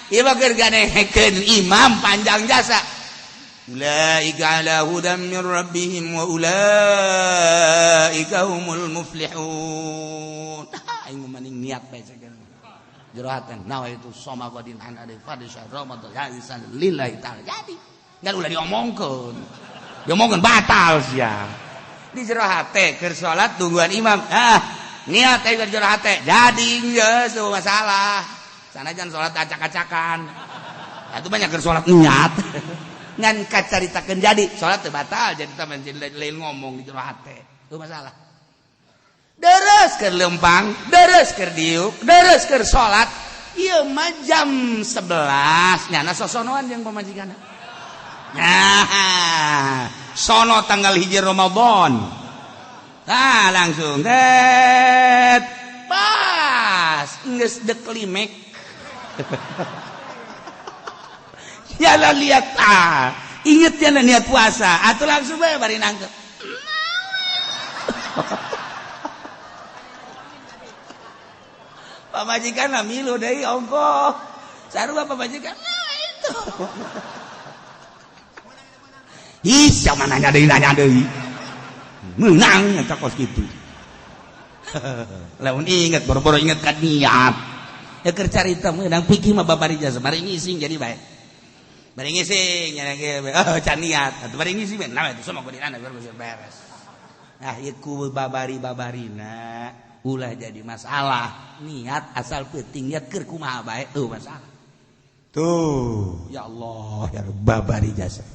ieu mah keur ganehekeun imam panjang jasa. Ulaika ala hudam min rabbihim wa ulaika humul muflihun. Aing mah niat bae sakieu. Jero haten nawa itu soma qadin an ada fadhi Ramadan ya isan lillahi ta'ala. Jadi ngan ulah diomongkeun. Diomongkeun batal sia. Di jero hate keur salat tungguan imam. Ah, niat teh keur jero hate. Jadi geus eueuh masalah. Sanajan salat acak-acakan. Atuh banyak keur salat niat. Ngan kacaritakeun jadi salat teu batal jadi teh lain ngomong di jero hate. Eueuh masalah. Deres keur lempang, deres keur diuk, deres keur salat. Ieu mah jam 11 nyana sosonoan jeung pamajikanna. Nah, sono tanggal 1 Ramadan. Nah, langsung det. Pas geus dek limek. Nyala lihat ah, inget ya niat puasa, atuh langsung bae bari nangkep. Pamajikan lah milu deui ongkoh. Sarua pamajikan nah itu. Ih, siapa nanya deui. Menang eta kos kitu. Lamun inget boro-boro inget ka niat. Ya keur carita meunang pikir mah babari jasa bari ngising jadi bae. Bari ngising nya ge oh can niat. Atuh bari ngising nah itu sama godinana beres. Nah ieu ku babari-babarina ulah jadi masalah. Niat asal penting niat keur kumaha bae tuh masalah. Tuh, ya Allah ya babari jasa.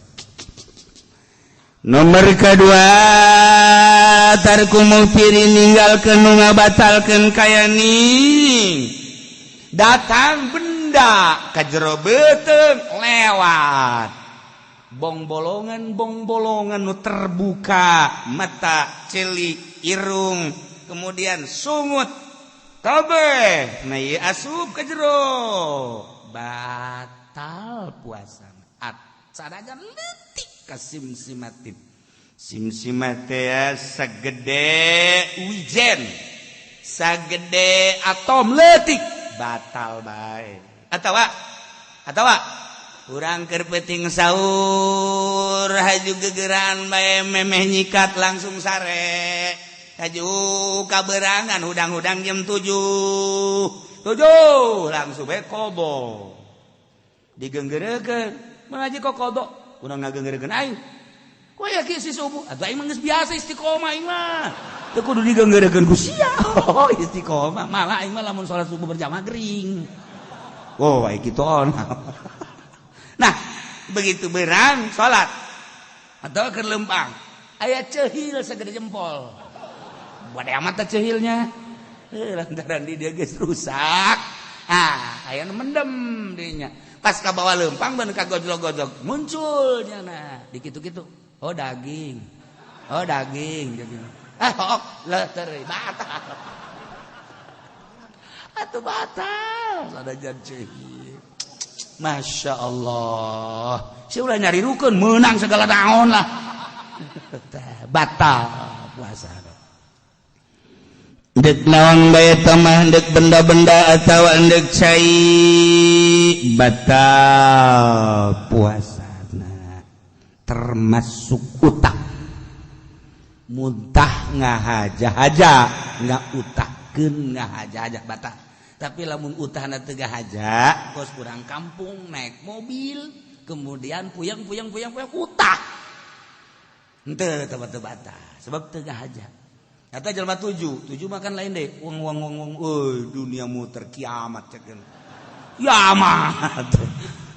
Nomor kedua tarku mufiri ninggalkeun nu ngabatalkeun kaya ning. Datang benda ka jero beuteung lewat. Bong-bolongan nu terbuka, mata, celik, irung, kemudian sungut kabeh. Nah ieu asup ka jero. Batal puasa. Sanajan leutik ka simsimatin. Simsimat teh sagede wijen, sagede atom leutik batal bae. Atawa urang keur peuting sahur haju gegeraan bae memeh nyikat langsung sare. Haju kaberangan hudang-hudang jam 7. 7 langsung bae kobo. Digenggereukeun, mengaji kok kodok, urang ngagenggereukeun aing. Kowe ya si subuh, atuh aing mah geus biasa istiqomah aing mah. Teu kudu digenggereukeun ku sia. Oh, istiqomah malah aing mah lamun salat subuh berjamaah gering. Oh, aing kitu on. Nah, begitu berang salat atau keur lempang, aya ceuhil sagede jempol. Bade amat teh ceuhilnya. Lantaran di dia geus rusak. Ah, aya nu mendem dinya. Pas ka bawa lempang beun ka gojlog-gojlog muncul nyana. Di kitu-kitu. Oh daging. Oh daging daging. Ah, hook leuteureuy batal. Atuh batal sanajan ceuhil. Masya Allah. Si ulah nyari rukun menang segala naon lah. Batal puasa. Dek naon bae mah dek benda-benda atawa dek cai batal puasana termasuk utang. Muntah ngahaja-haja ngautahkeun ngahaja-haja batal. Tapi lamun utahna teu ngahaja kos kurang kampung naik mobil kemudian puyeng puyeng puyeng puyeng utah henteu teu batal sebab teu ngahaja. Kata jelma tujuh makan lain deh. Wong wong wong wong, euy dunia muter kiamat cekeun. Kiamat.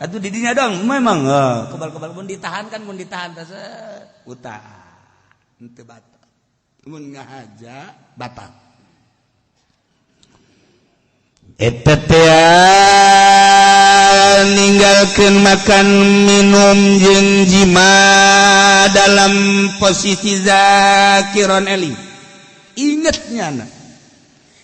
Atuh didinya dong memang kebal-kebal pun ditahan kan mun ditahan teh utah. Henteu batal. Mun ngahaja batal. Eta teh ninggalkeun makan minum jeung jima dalam posisi zakiron eling. Inget nyana,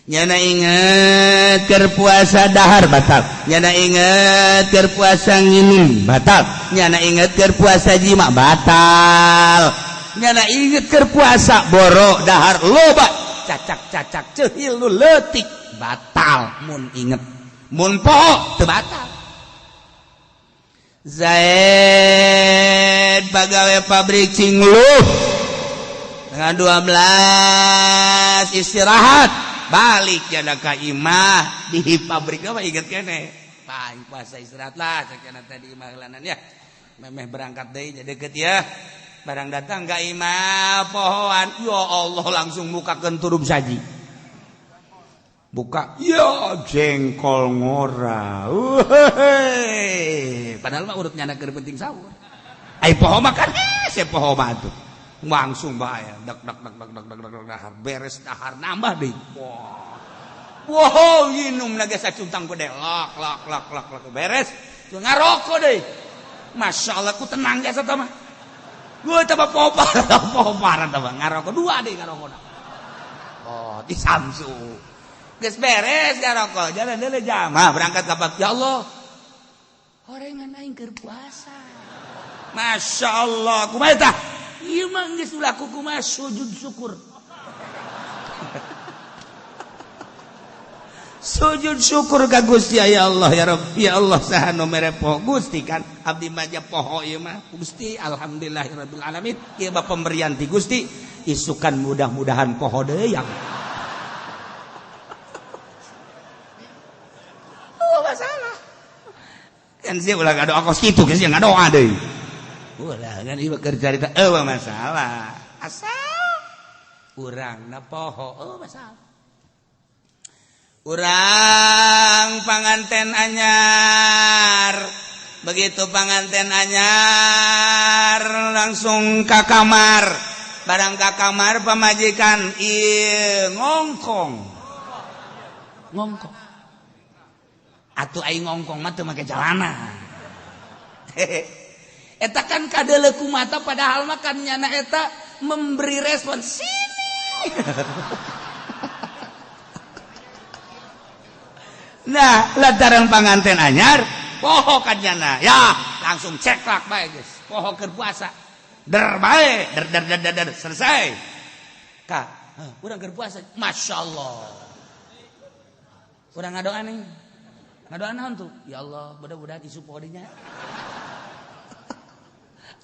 nyana inget keur puasa dahar batal, nyana inget keur puasa nginum batal, nyana inget keur puasa jima batal, nyana inget keur puasa boro dahar loba cacak-cacak ceuhil nu leutik batal mun inget, mun poho teu batal. Zaid pagawe pabrik cingluh tengah 12 istirahat balik jana ka imah di pabrik apa inget kene paling puasa istirahat lah cekena tadi imah lanan ya memeh berangkat deui deket ya barang datang ka imah pohoan ya Allah langsung mukakeun turub saji buka ya jengkol ngora padahal mah urut nyana keur penting sahur ai poho makan hese poho mah atuh langsung bahaya dak dak dak dak dak dak dak dahar beres dahar nambah deui wow wow minum lagi sacuntang gede lak lak lak lak lak beres ngarokok deui Masya Allah ku tenang jasa tah mah gua tah popar popar tah ngarokok dua deui ngarokok oh di Samsu geus beres ngarokok jalan deui jamaah berangkat ka ya Allah horengan aing keur puasa Masya Allah kumaha tah ieu mah geus ulah kumaha sujud syukur. Sujud syukur ka Gusti ya Allah ya Rabb ya Allah saha nu mere poho Gusti kan abdi mah poho ieu mah Gusti alhamdulillahirabbil alamin ieu mah pemberian ti Gusti isukan mudah-mudahan poho deui yang oh masalah kan sia ulah ngadoa kos kitu geus ngadoa deui. Ulah kan ieu keur carita eueuh masalah. Asal urangna poho eueuh masalah. Urang panganten anyar. Begitu panganten anyar langsung ka kamar. Barang ka kamar pamajikan ieu ngongkong. Ngongkong. Atuh aing ngongkong mah teu make jalana. Hehe. Eta kan kadeleku mata padahal mah kan nyana eta memberi respon sini. Nah, lantaran panganten anyar, poho kan nyana. Ya, langsung ceklak bae geus. Poho keur puasa. Der bae, der der der der, der. Selesai. Ka, urang keur puasa. Masyaallah. Urang ngadoa nih. Ngadoa naon tuh? Ya Allah, mudah-mudahan isu poho dinya.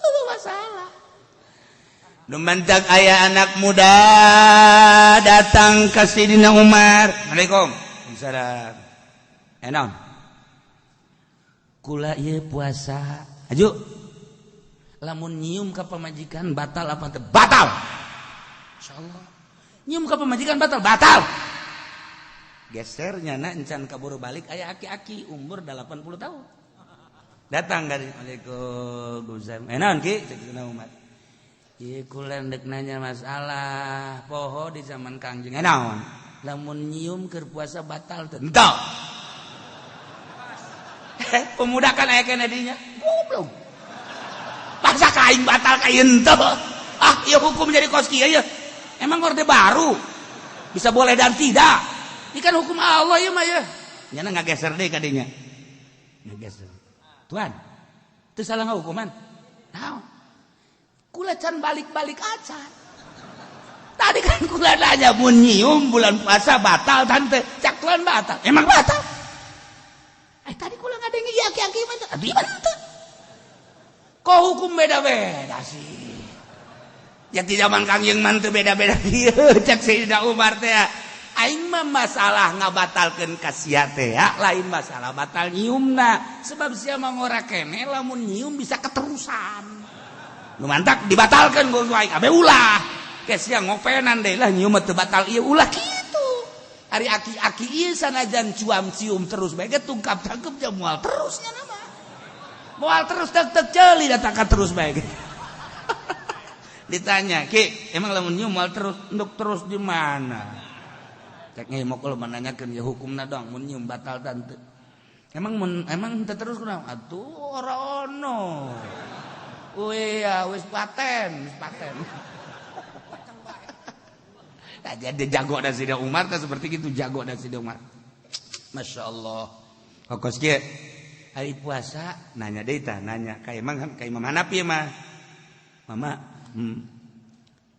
Apa masalah? Lumantak ayah anak muda datang ke Sidina Umar. Assalamualaikum. Waalaikumsalam. Enon. Kula ieu puasa. Aju. Lamun nyium ka pamajikan batal apa teu? Batal. Insyaallah. Nyium ka pamajikan batal, batal. Geser nyana encan kaburu balik aya aki-aki umur 80 tahun. Datang dari Waalaikumsalam. Enon ki cek Sidina Umar. Ieu kula ndek nanya masalah poho di zaman Kangjeng. Naon? Lamun nyium keur puasa batal teu? Henteu. Pemuda kan aya keneh dinya. Goblok. Masa ka aing batal ka ieu henteu? Ah, ieu hukum jadi kos kieu ya. Emang orde baru bisa boleh dan tidak. Ini kan hukum Allah ieu mah ya. Nyana ngageser deui ka dinya. Ngageser. Tuan, teu salah ngahukuman. Naon? Kula can balik-balik acan. Tadi kan kula nanya mun nyium bulan puasa batal tante. Cak tuan batal. Emang batal? Eh tadi kula ngadenge ieu aki-aki mah teu. Aduh teu. Kok hukum beda-beda sih? Ya di zaman Kangjeng mah teu beda-beda kieu cek Sayyidina Umar teh. Aing mah masalah ngabatalkeun ka sia teh ya, lain masalah batal nyiumna. Sebab sia mah ngora keneh lamun nyium bisa keterusan. Nu mantak dibatalkeun ku aing abe ulah. Ke sia ngopenan deui lah nyium mah teu batal ieu ulah kitu. Ari aki-aki ieu sanajan cuam cium terus bae ge tungkap tangkep ja moal terus nya nama. Moal terus tek-tek ceuli datangkan terus bae ge. Ditanya, "Ki, emang lamun nyium moal terus nduk terus di mana?" Cek mau kalau menanyakan ya hukumna dong mun nyium batal dan teu. Emang mun emang teu terus kunaon? Atuh ora ono. Wih ya wis paten, wis paten. Nah, jadi jago dan Sayyidina Umar teh seperti gitu jago dan Sayyidina Umar. Masya Allah. Kos kieu hari puasa nanya deui tah nanya ka emang ka Imam Hanafi mah. Mama,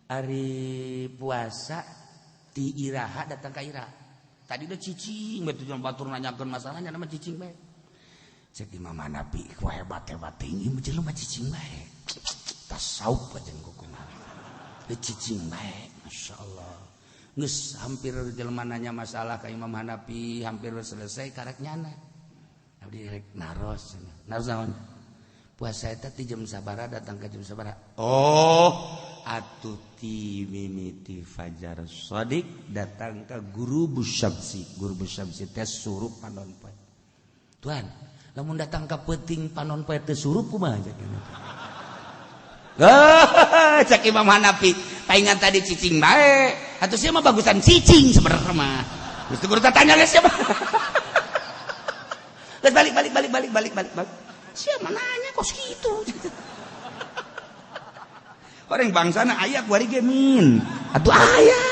hari puasa ti iraha datang ka iraha. Tadi udah cicing bae tujuan batur nanyakeun masalahnya nama cicing bae. Cek Imam Hanafi, wah hebat-hebat tinggi mah jelema cicing bae. Tasawuf aja kumaha. Cicing bae, Masya Allah. Geus hampir jelema nanya masalah ka Imam Hanafi hampir selesai karek nyana. Abdi rek naros. Naros naon? Puasa eta ti jam sabaraha datang ka jam sabaraha? Oh, atuh ti mimiti fajar shadiq datang ka guru syamsi. Guru syamsi teh surup panon poe. Tuan, lamun datang ka peuting panon poe teu surup kumaha cek ini? Oh, cek Imam Hanafi, paingan tadi cicing bae. Atuh sia mah bagusan cicing sebenarnya mah. Geus teu kudu tanya geus sia mah. Geus balik balik balik balik balik balik balik. Sia mah nanya kos kitu. Orang bangsana aya kuari ge min. Atuh aya.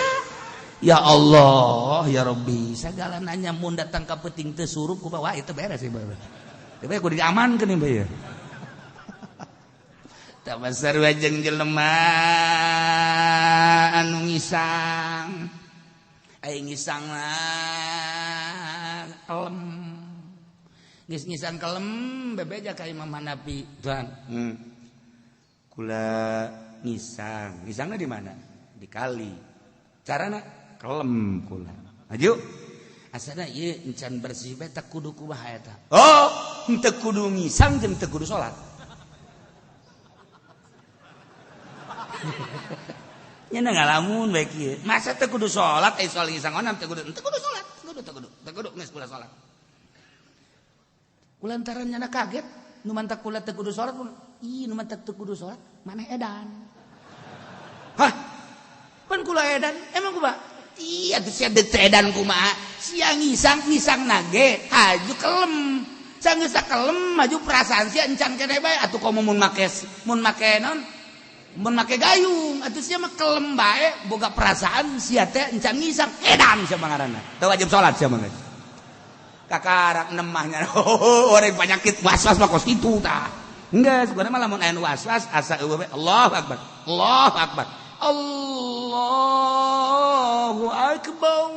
Ya Allah, ya Rabbi, segala nanya mun datang ka peuting teu surup kumaha wah itu beres sih bae. Teu bae kudu diamankeun ieu bae. Tak sarua jeung jelema anu ngisang. Aing ngisang mah kelem. Geus ngisang kelem bebeja ka Imam Hanafi. Tuan, kula ngisang. Ngisangna di mana? Di kali. Carana kelem kula. Maju. Asana ieu encan bersih bae teu kudu kumaha eta. Oh, henteu kudu ngisang jeung teu kudu salat. Nya ngalamun bae kieu. Masa teu kudu salat ai soal ngisang onam teu kudu salat, teu kudu geus kula salat. Kulantaran nyana kaget, nu mantak kula teu kudu salat, ih nu mantak teu kudu salat, maneh edan. Hah? Pan kula edan, emang kumaha? Iya tuh sia deuk edan kumaha? Sia ngisang ngisang nage, haju kelem. Sanggeus kelem maju perasaan sia encan keneh bae atuh komo mun make naon? Mun make gayung atuh sia mah kelem bae boga perasaan sia teh encan ngisang edan sia mangaranna. Teu wajib salat sia mah geus. Kakarak nemahnya. Oh, orang penyakit was-was mah kos kitu tah. Geus, sebenarnya mah lamun aya nu was-was asa eueuh we Allahu akbar. Allahu akbar. Allahu akbar.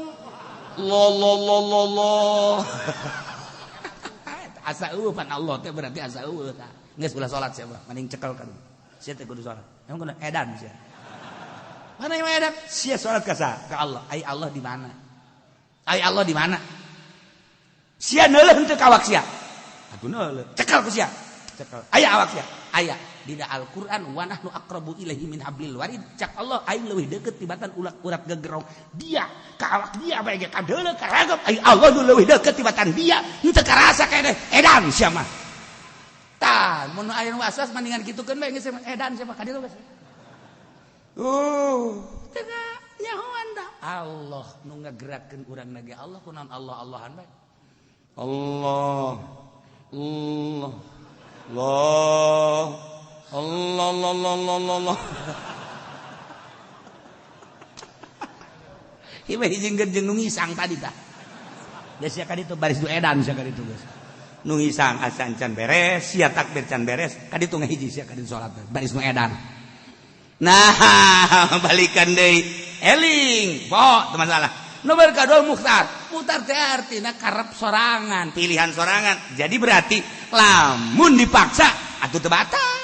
La la la la la. Asa eueuh pan Allah teh berarti asa eueuh tah. Geus ulah salat sia mah, mending cekel kan. Sia teh kudu salat. Emang kudu edan sia. Mana yang edan? Sia salat ka saha? Ka Allah. Ai Allah di mana? Ai Allah di mana? Sia neuleuh henteu ka awak sia. Atuh neuleuh. Cekel ku sia. Cekel. Aya awak sia. Aya dina Al-Qur'an wa nahnu aqrabu ilaihi min hablil warid. Cak Allah aing leuwih deukeut tibatan urat gegerong. Dia ka awak dia bae ge kadeuleuh karagep ai Allah nu leuwih deukeut tibatan dia. Henteu karasa keneh edan sia mah. Tah, mun aya nu waswas mendingan kitukeun bae geus edan sia mah ka ditu geus. Teu nyahoan da. Allah nu ngagerakkeun urang ge Allah, kunaon Allah Allahan bae. Allah Allah Allah Allah Allah Allah Allah. Ieu mah hijingkeun jeung nu ngisang tadi tah. Geus sia ka ditu baris nu edan sia ka ditu geus. Nu ngisang acan can beres, sia takbir can beres, ka ditu ngahiji sia ka ditu salat baris nu edan. Nah, balikan deui. Eling, po, teu masalah. Nomor kadua mukhtar. Mukhtar teh artina karep sorangan, pilihan sorangan. Jadi berarti lamun dipaksa atuh teu batal.